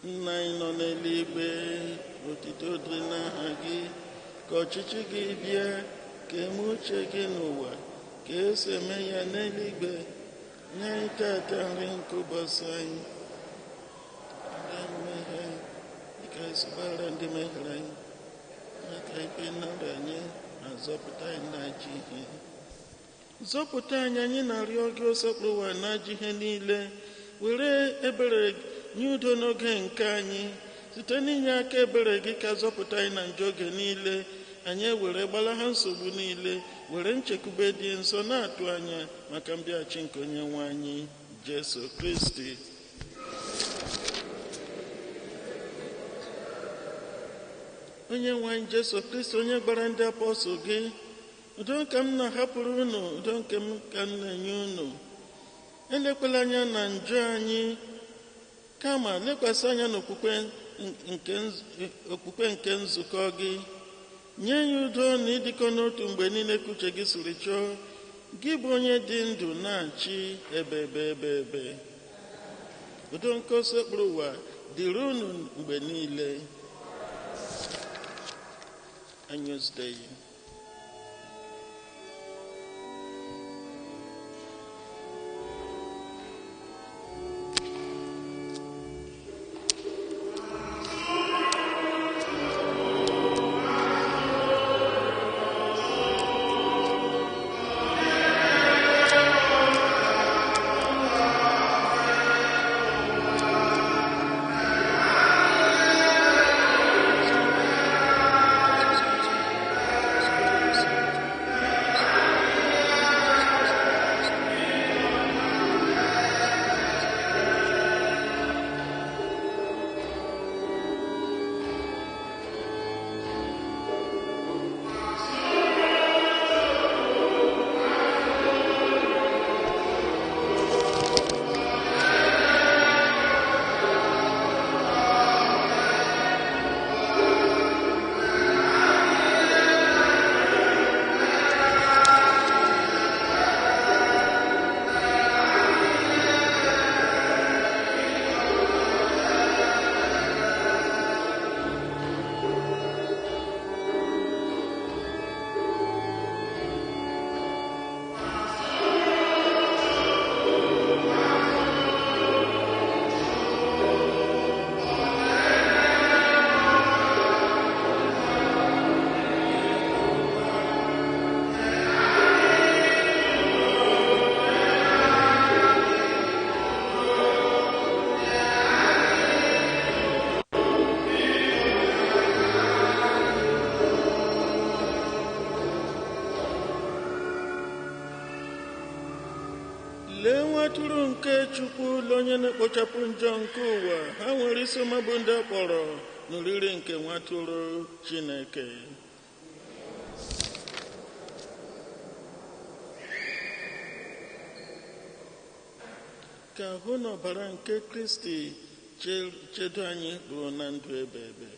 Nna anyị nọ n'eluigwe, otito dị n'aha gị, ka ọchịchị gị bịa, ka eme uche gị n'ụwa ka esi eme ya n'eluigwe. Nye anyị tata nri nke ụbọchị anyị. Ndị mmehie anyị, dịka anyị si gbaghara ndị mehiere anyị, na ka ikpe nara anyị ma zọpụta anyị n'ajọ ihe. Zọpụta anyị, anyị na-arịọ gị, osepụrụ ụwa n'ajọ ihe niile, were ebere nye udo n'oge nke anyị. Site n'inye aka ebere gị ka zọpụta anyị na njọ oge niile, anyị ewere gbalaha nsogbu niile, were nchekwube dị nsọ na-atụ anya maka mbịaghachi nke onye nwe anyị Jesu Kristi. Onye nwe anyị Jesu Kristi, onye gbara ndị apọstụl gị, udo nke m na-ahapụrụ unu, udo nke m ka m na-enye unu. Elekwala anya na njọ anyị, kama lekwasị anya n'okwukwe nke nzukọ gị. Nye ya udo na ịdịkọ n'otu mgbe niile ka uche gị siri chọọ, gị bụ onye dị ndụ na-achị ebe ebe ebe ebe. Udo nke osekpụrụ ụwa dịrị unu mgbe niile. Agnus Dei. Lee nwa atụrụ nke Chukwu, ụlọ onye na-ekpochapụ njọ nke ụwa. Ha nwere isi ọma bụ ndị akpọrọ n'oriri nke nwa atụrụ Chineke. Ka ahụ na ọbara nke Kristi chedo anyị ruo na ndụ ebe ebe.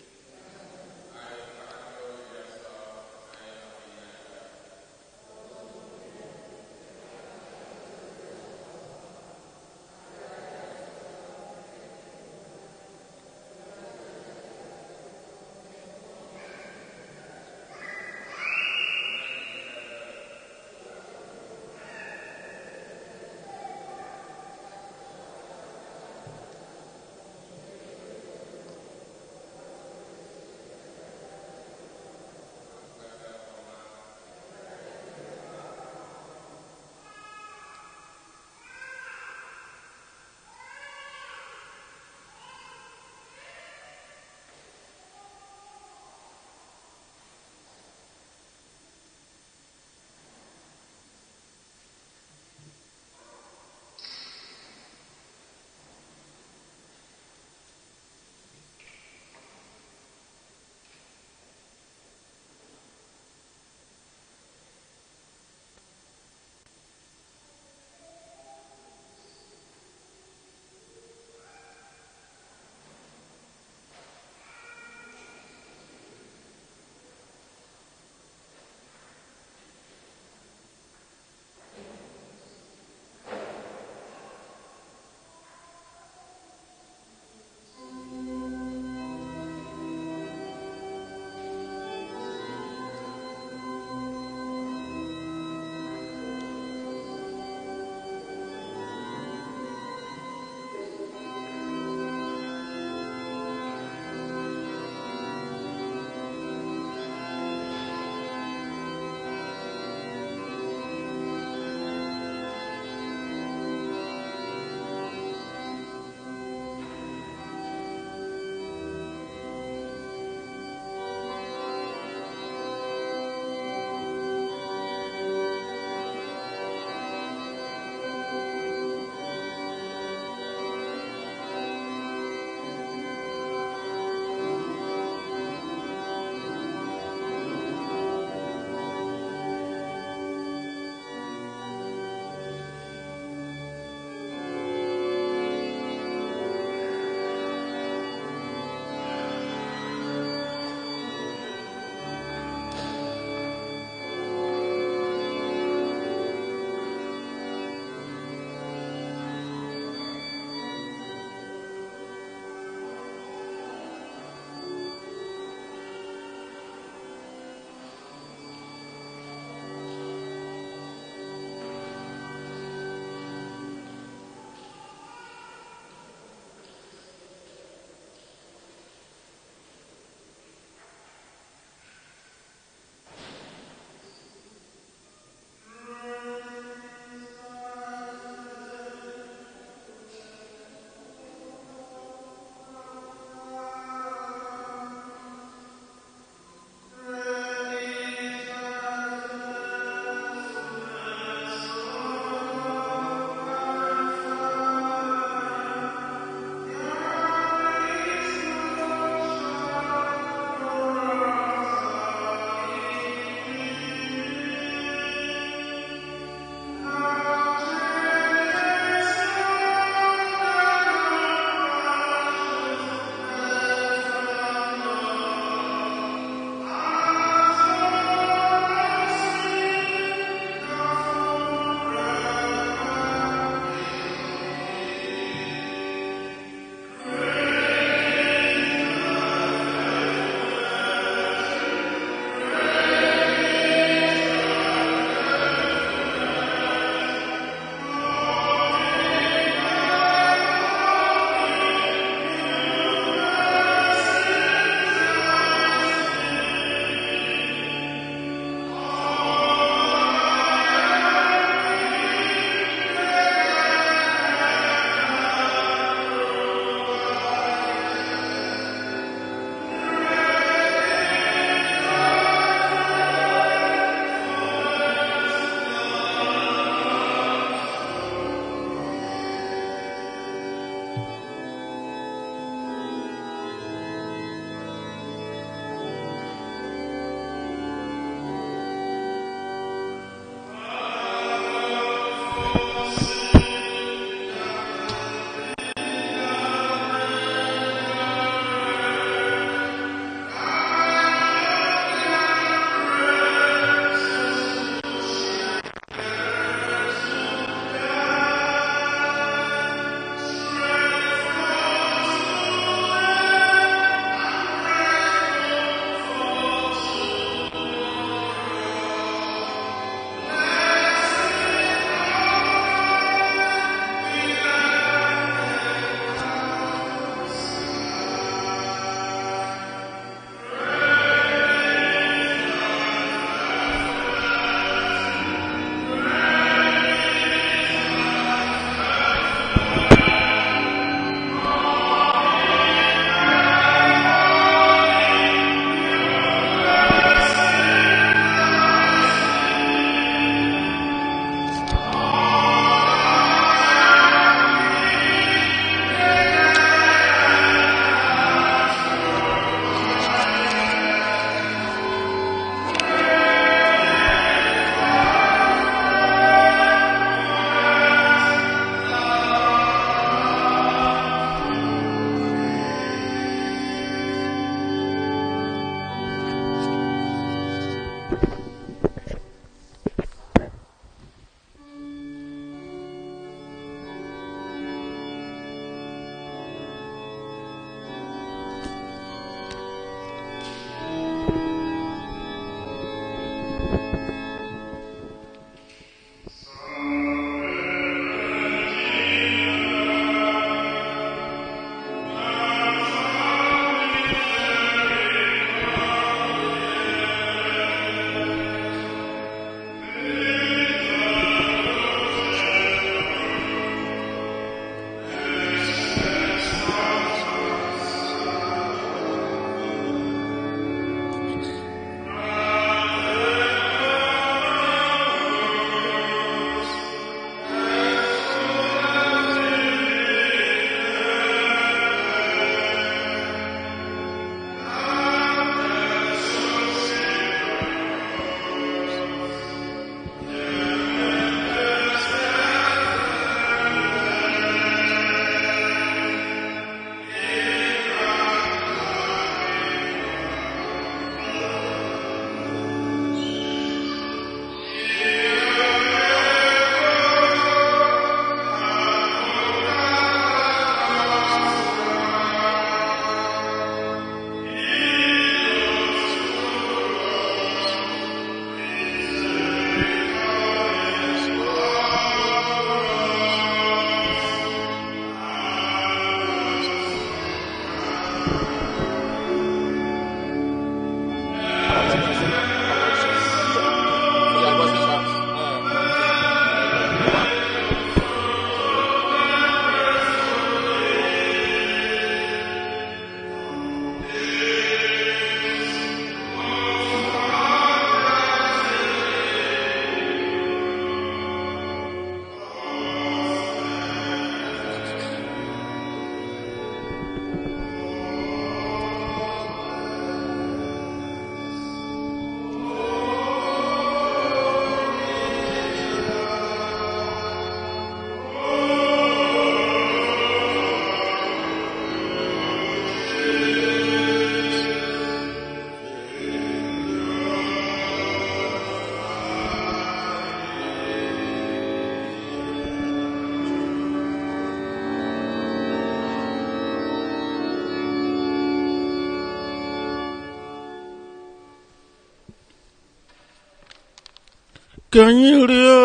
Ka anyị rịọ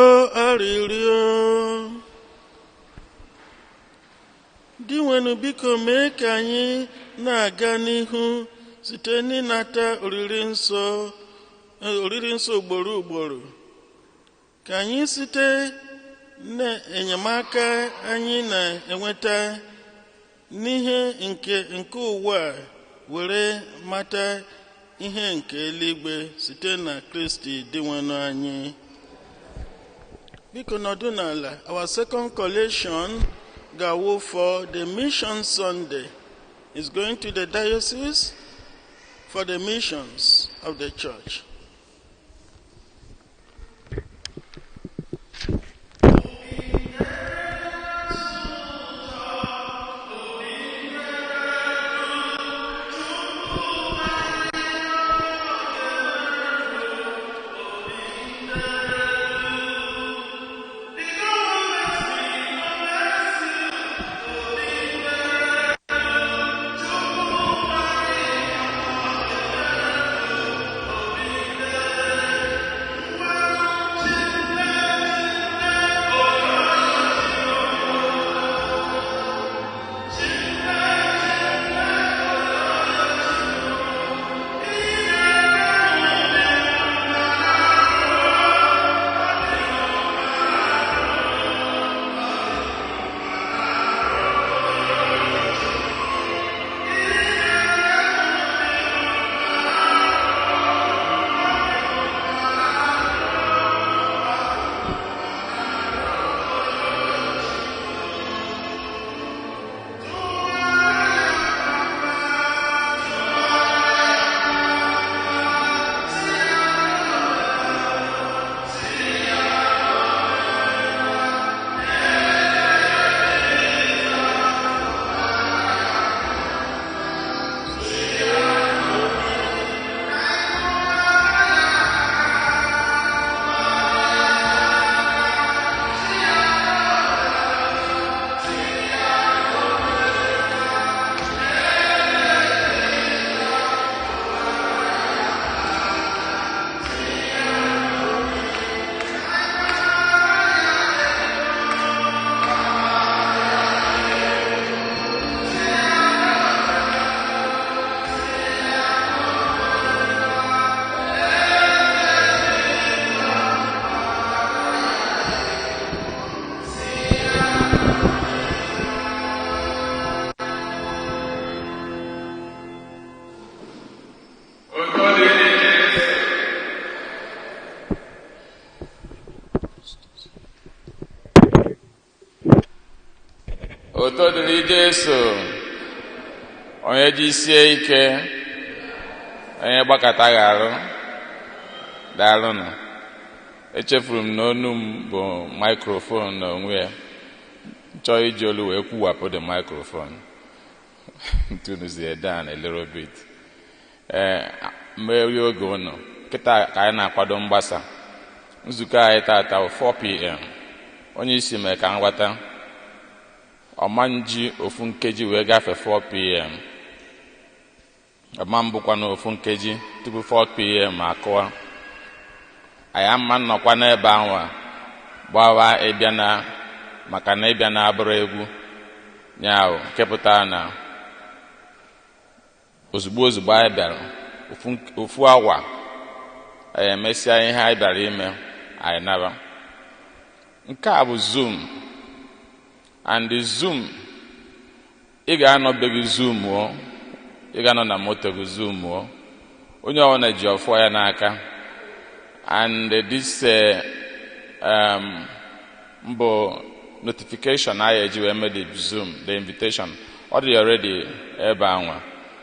arịrịọ. Dinwenụ, biko mee ka anyị na-aga n'ihu site n'ịnata oriri nsọ ugboro ugboro. Ka anyị site n'enyemaka anyị na-enweta n'ihe nke ụwa were mata ihe nke eluigwe site na Kristi Dinwenụ anyị. Biko nọdụ n'ala. Our second collation ga-awụ for the Mission Sunday is going to the diocese for the missions of the church. Oto dịrị Jesu, onye jisie ike, onye gbakọtaghị arụ, daalụnụ. Echefuru m na onu m bụ microphone n'onwe ya. Chọọ iji olu wee kwuwapụ the microphone. Tunuzie down a little bit. Mmeri oge unu, kịta ka anyị na-akwado mgbasa. Nzukọ anyị tata 4 p.m. Onye isi mee ka nghọta. Ọma nji ofu nkeji wee gafee 4 p.m. Ọma mbụkwa na ofu nkeji tupu 4 p.m. akụwa. Anyị ama nnọkwa n'ebe anwa gbawa ịbịa na maka na ịbịa na abụrụ egwu nyaahụ nke pụtara na ozugbo anyị bịara ofu awa anyị emesịa ihe anyị bịara ime anyị naba. Nke a bụ Zoom. And the Zoom, ị ga-anọ be gị Zoom o, ị ga-anọ na moto gị Zoom o, onye ọbụla ji ọfọ ya n'aka. And this mbụ notification anyị eji wee mee the Zoom, the invitation, ọ dị already ebe anwa.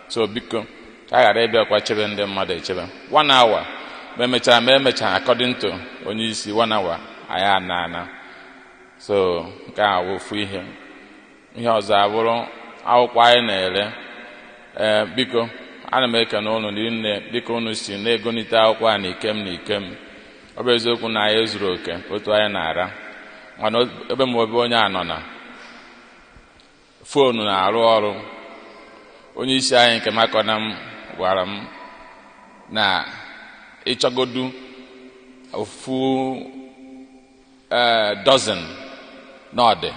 So biko ka a ghara ịbịakwa chebe ndị mmadụ echebe. 1 hour ma emechaa according to onye isi 1 hour anyị ana ana. So nke a bụ ofu ihe. Ihe ọzọ abụrụ akwụkwọ anyị na-ere. Biko ana m ekene ụnụ niile dịka ụnụ si na-egonite akwụkwọ a na ikem na ikem. Ọ bụ eziokwu na anyị ezuru oke otu anyị na-ara, mana ebe ma ebe onye anọ na foonu na-arụ ọrụ. Onye isi anyị nke makọna m gwara m na ịchọgodu ofu dozen n'ọdị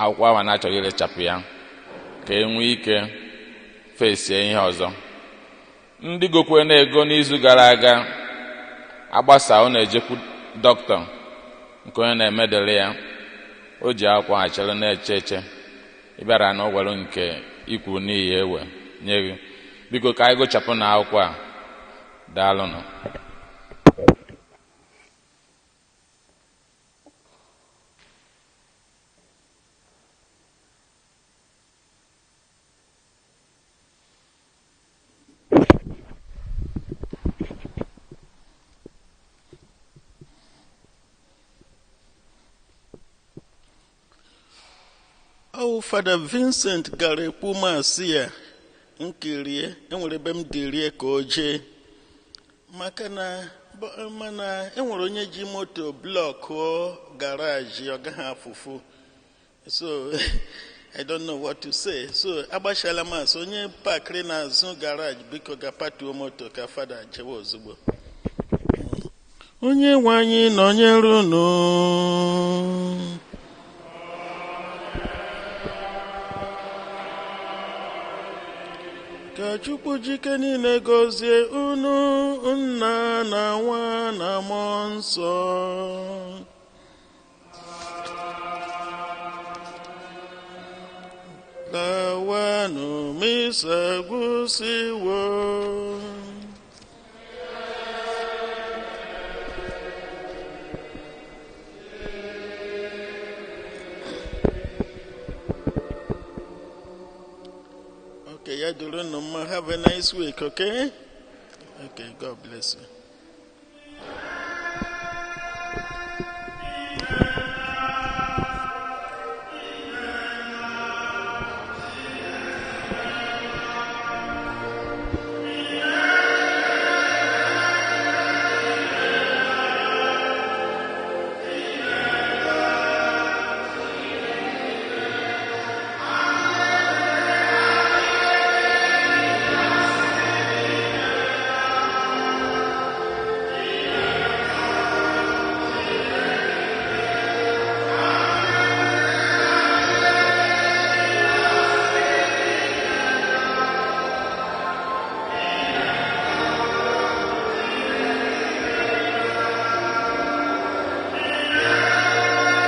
akwụkwọ ahụ na-achọghị irechapụ ya ka e nwee ike fesie ihe ọzọ. Ndị gokwe na-ego n'izu gara aga agbasa ọ na-ejekwu dọkịta nke onye na-emedere ya, o ji akwụkwọ achere na-eche eche ịbịara na ọgwara nke ikwu n'ihi ewe nye gị. Biko ka anyị gụchapụ na akwụkwọ a. Daalụnụ. Ọwụ Fada Vincent gara ekwu masị ya nkirie, enwere ebe m dịrie ka o jee maka na mana enwere onye ji moto blọkụọ garaji, ọ gaghị afụfụ. So I don't know what to say. So agbachala masị onye pakịrị n'azụ garaji, biko ga-patuo moto ka fada jewe ozugbo. Onye nwe anyị nọnyere unu. Ka Chukwu jike niile gọzie unu, nna na nwa na mmụọ nsọ. Lawanụ misa gwụsịwo. Okay, ya duru unu mma. Have a nice week, okay? Okay, God bless you.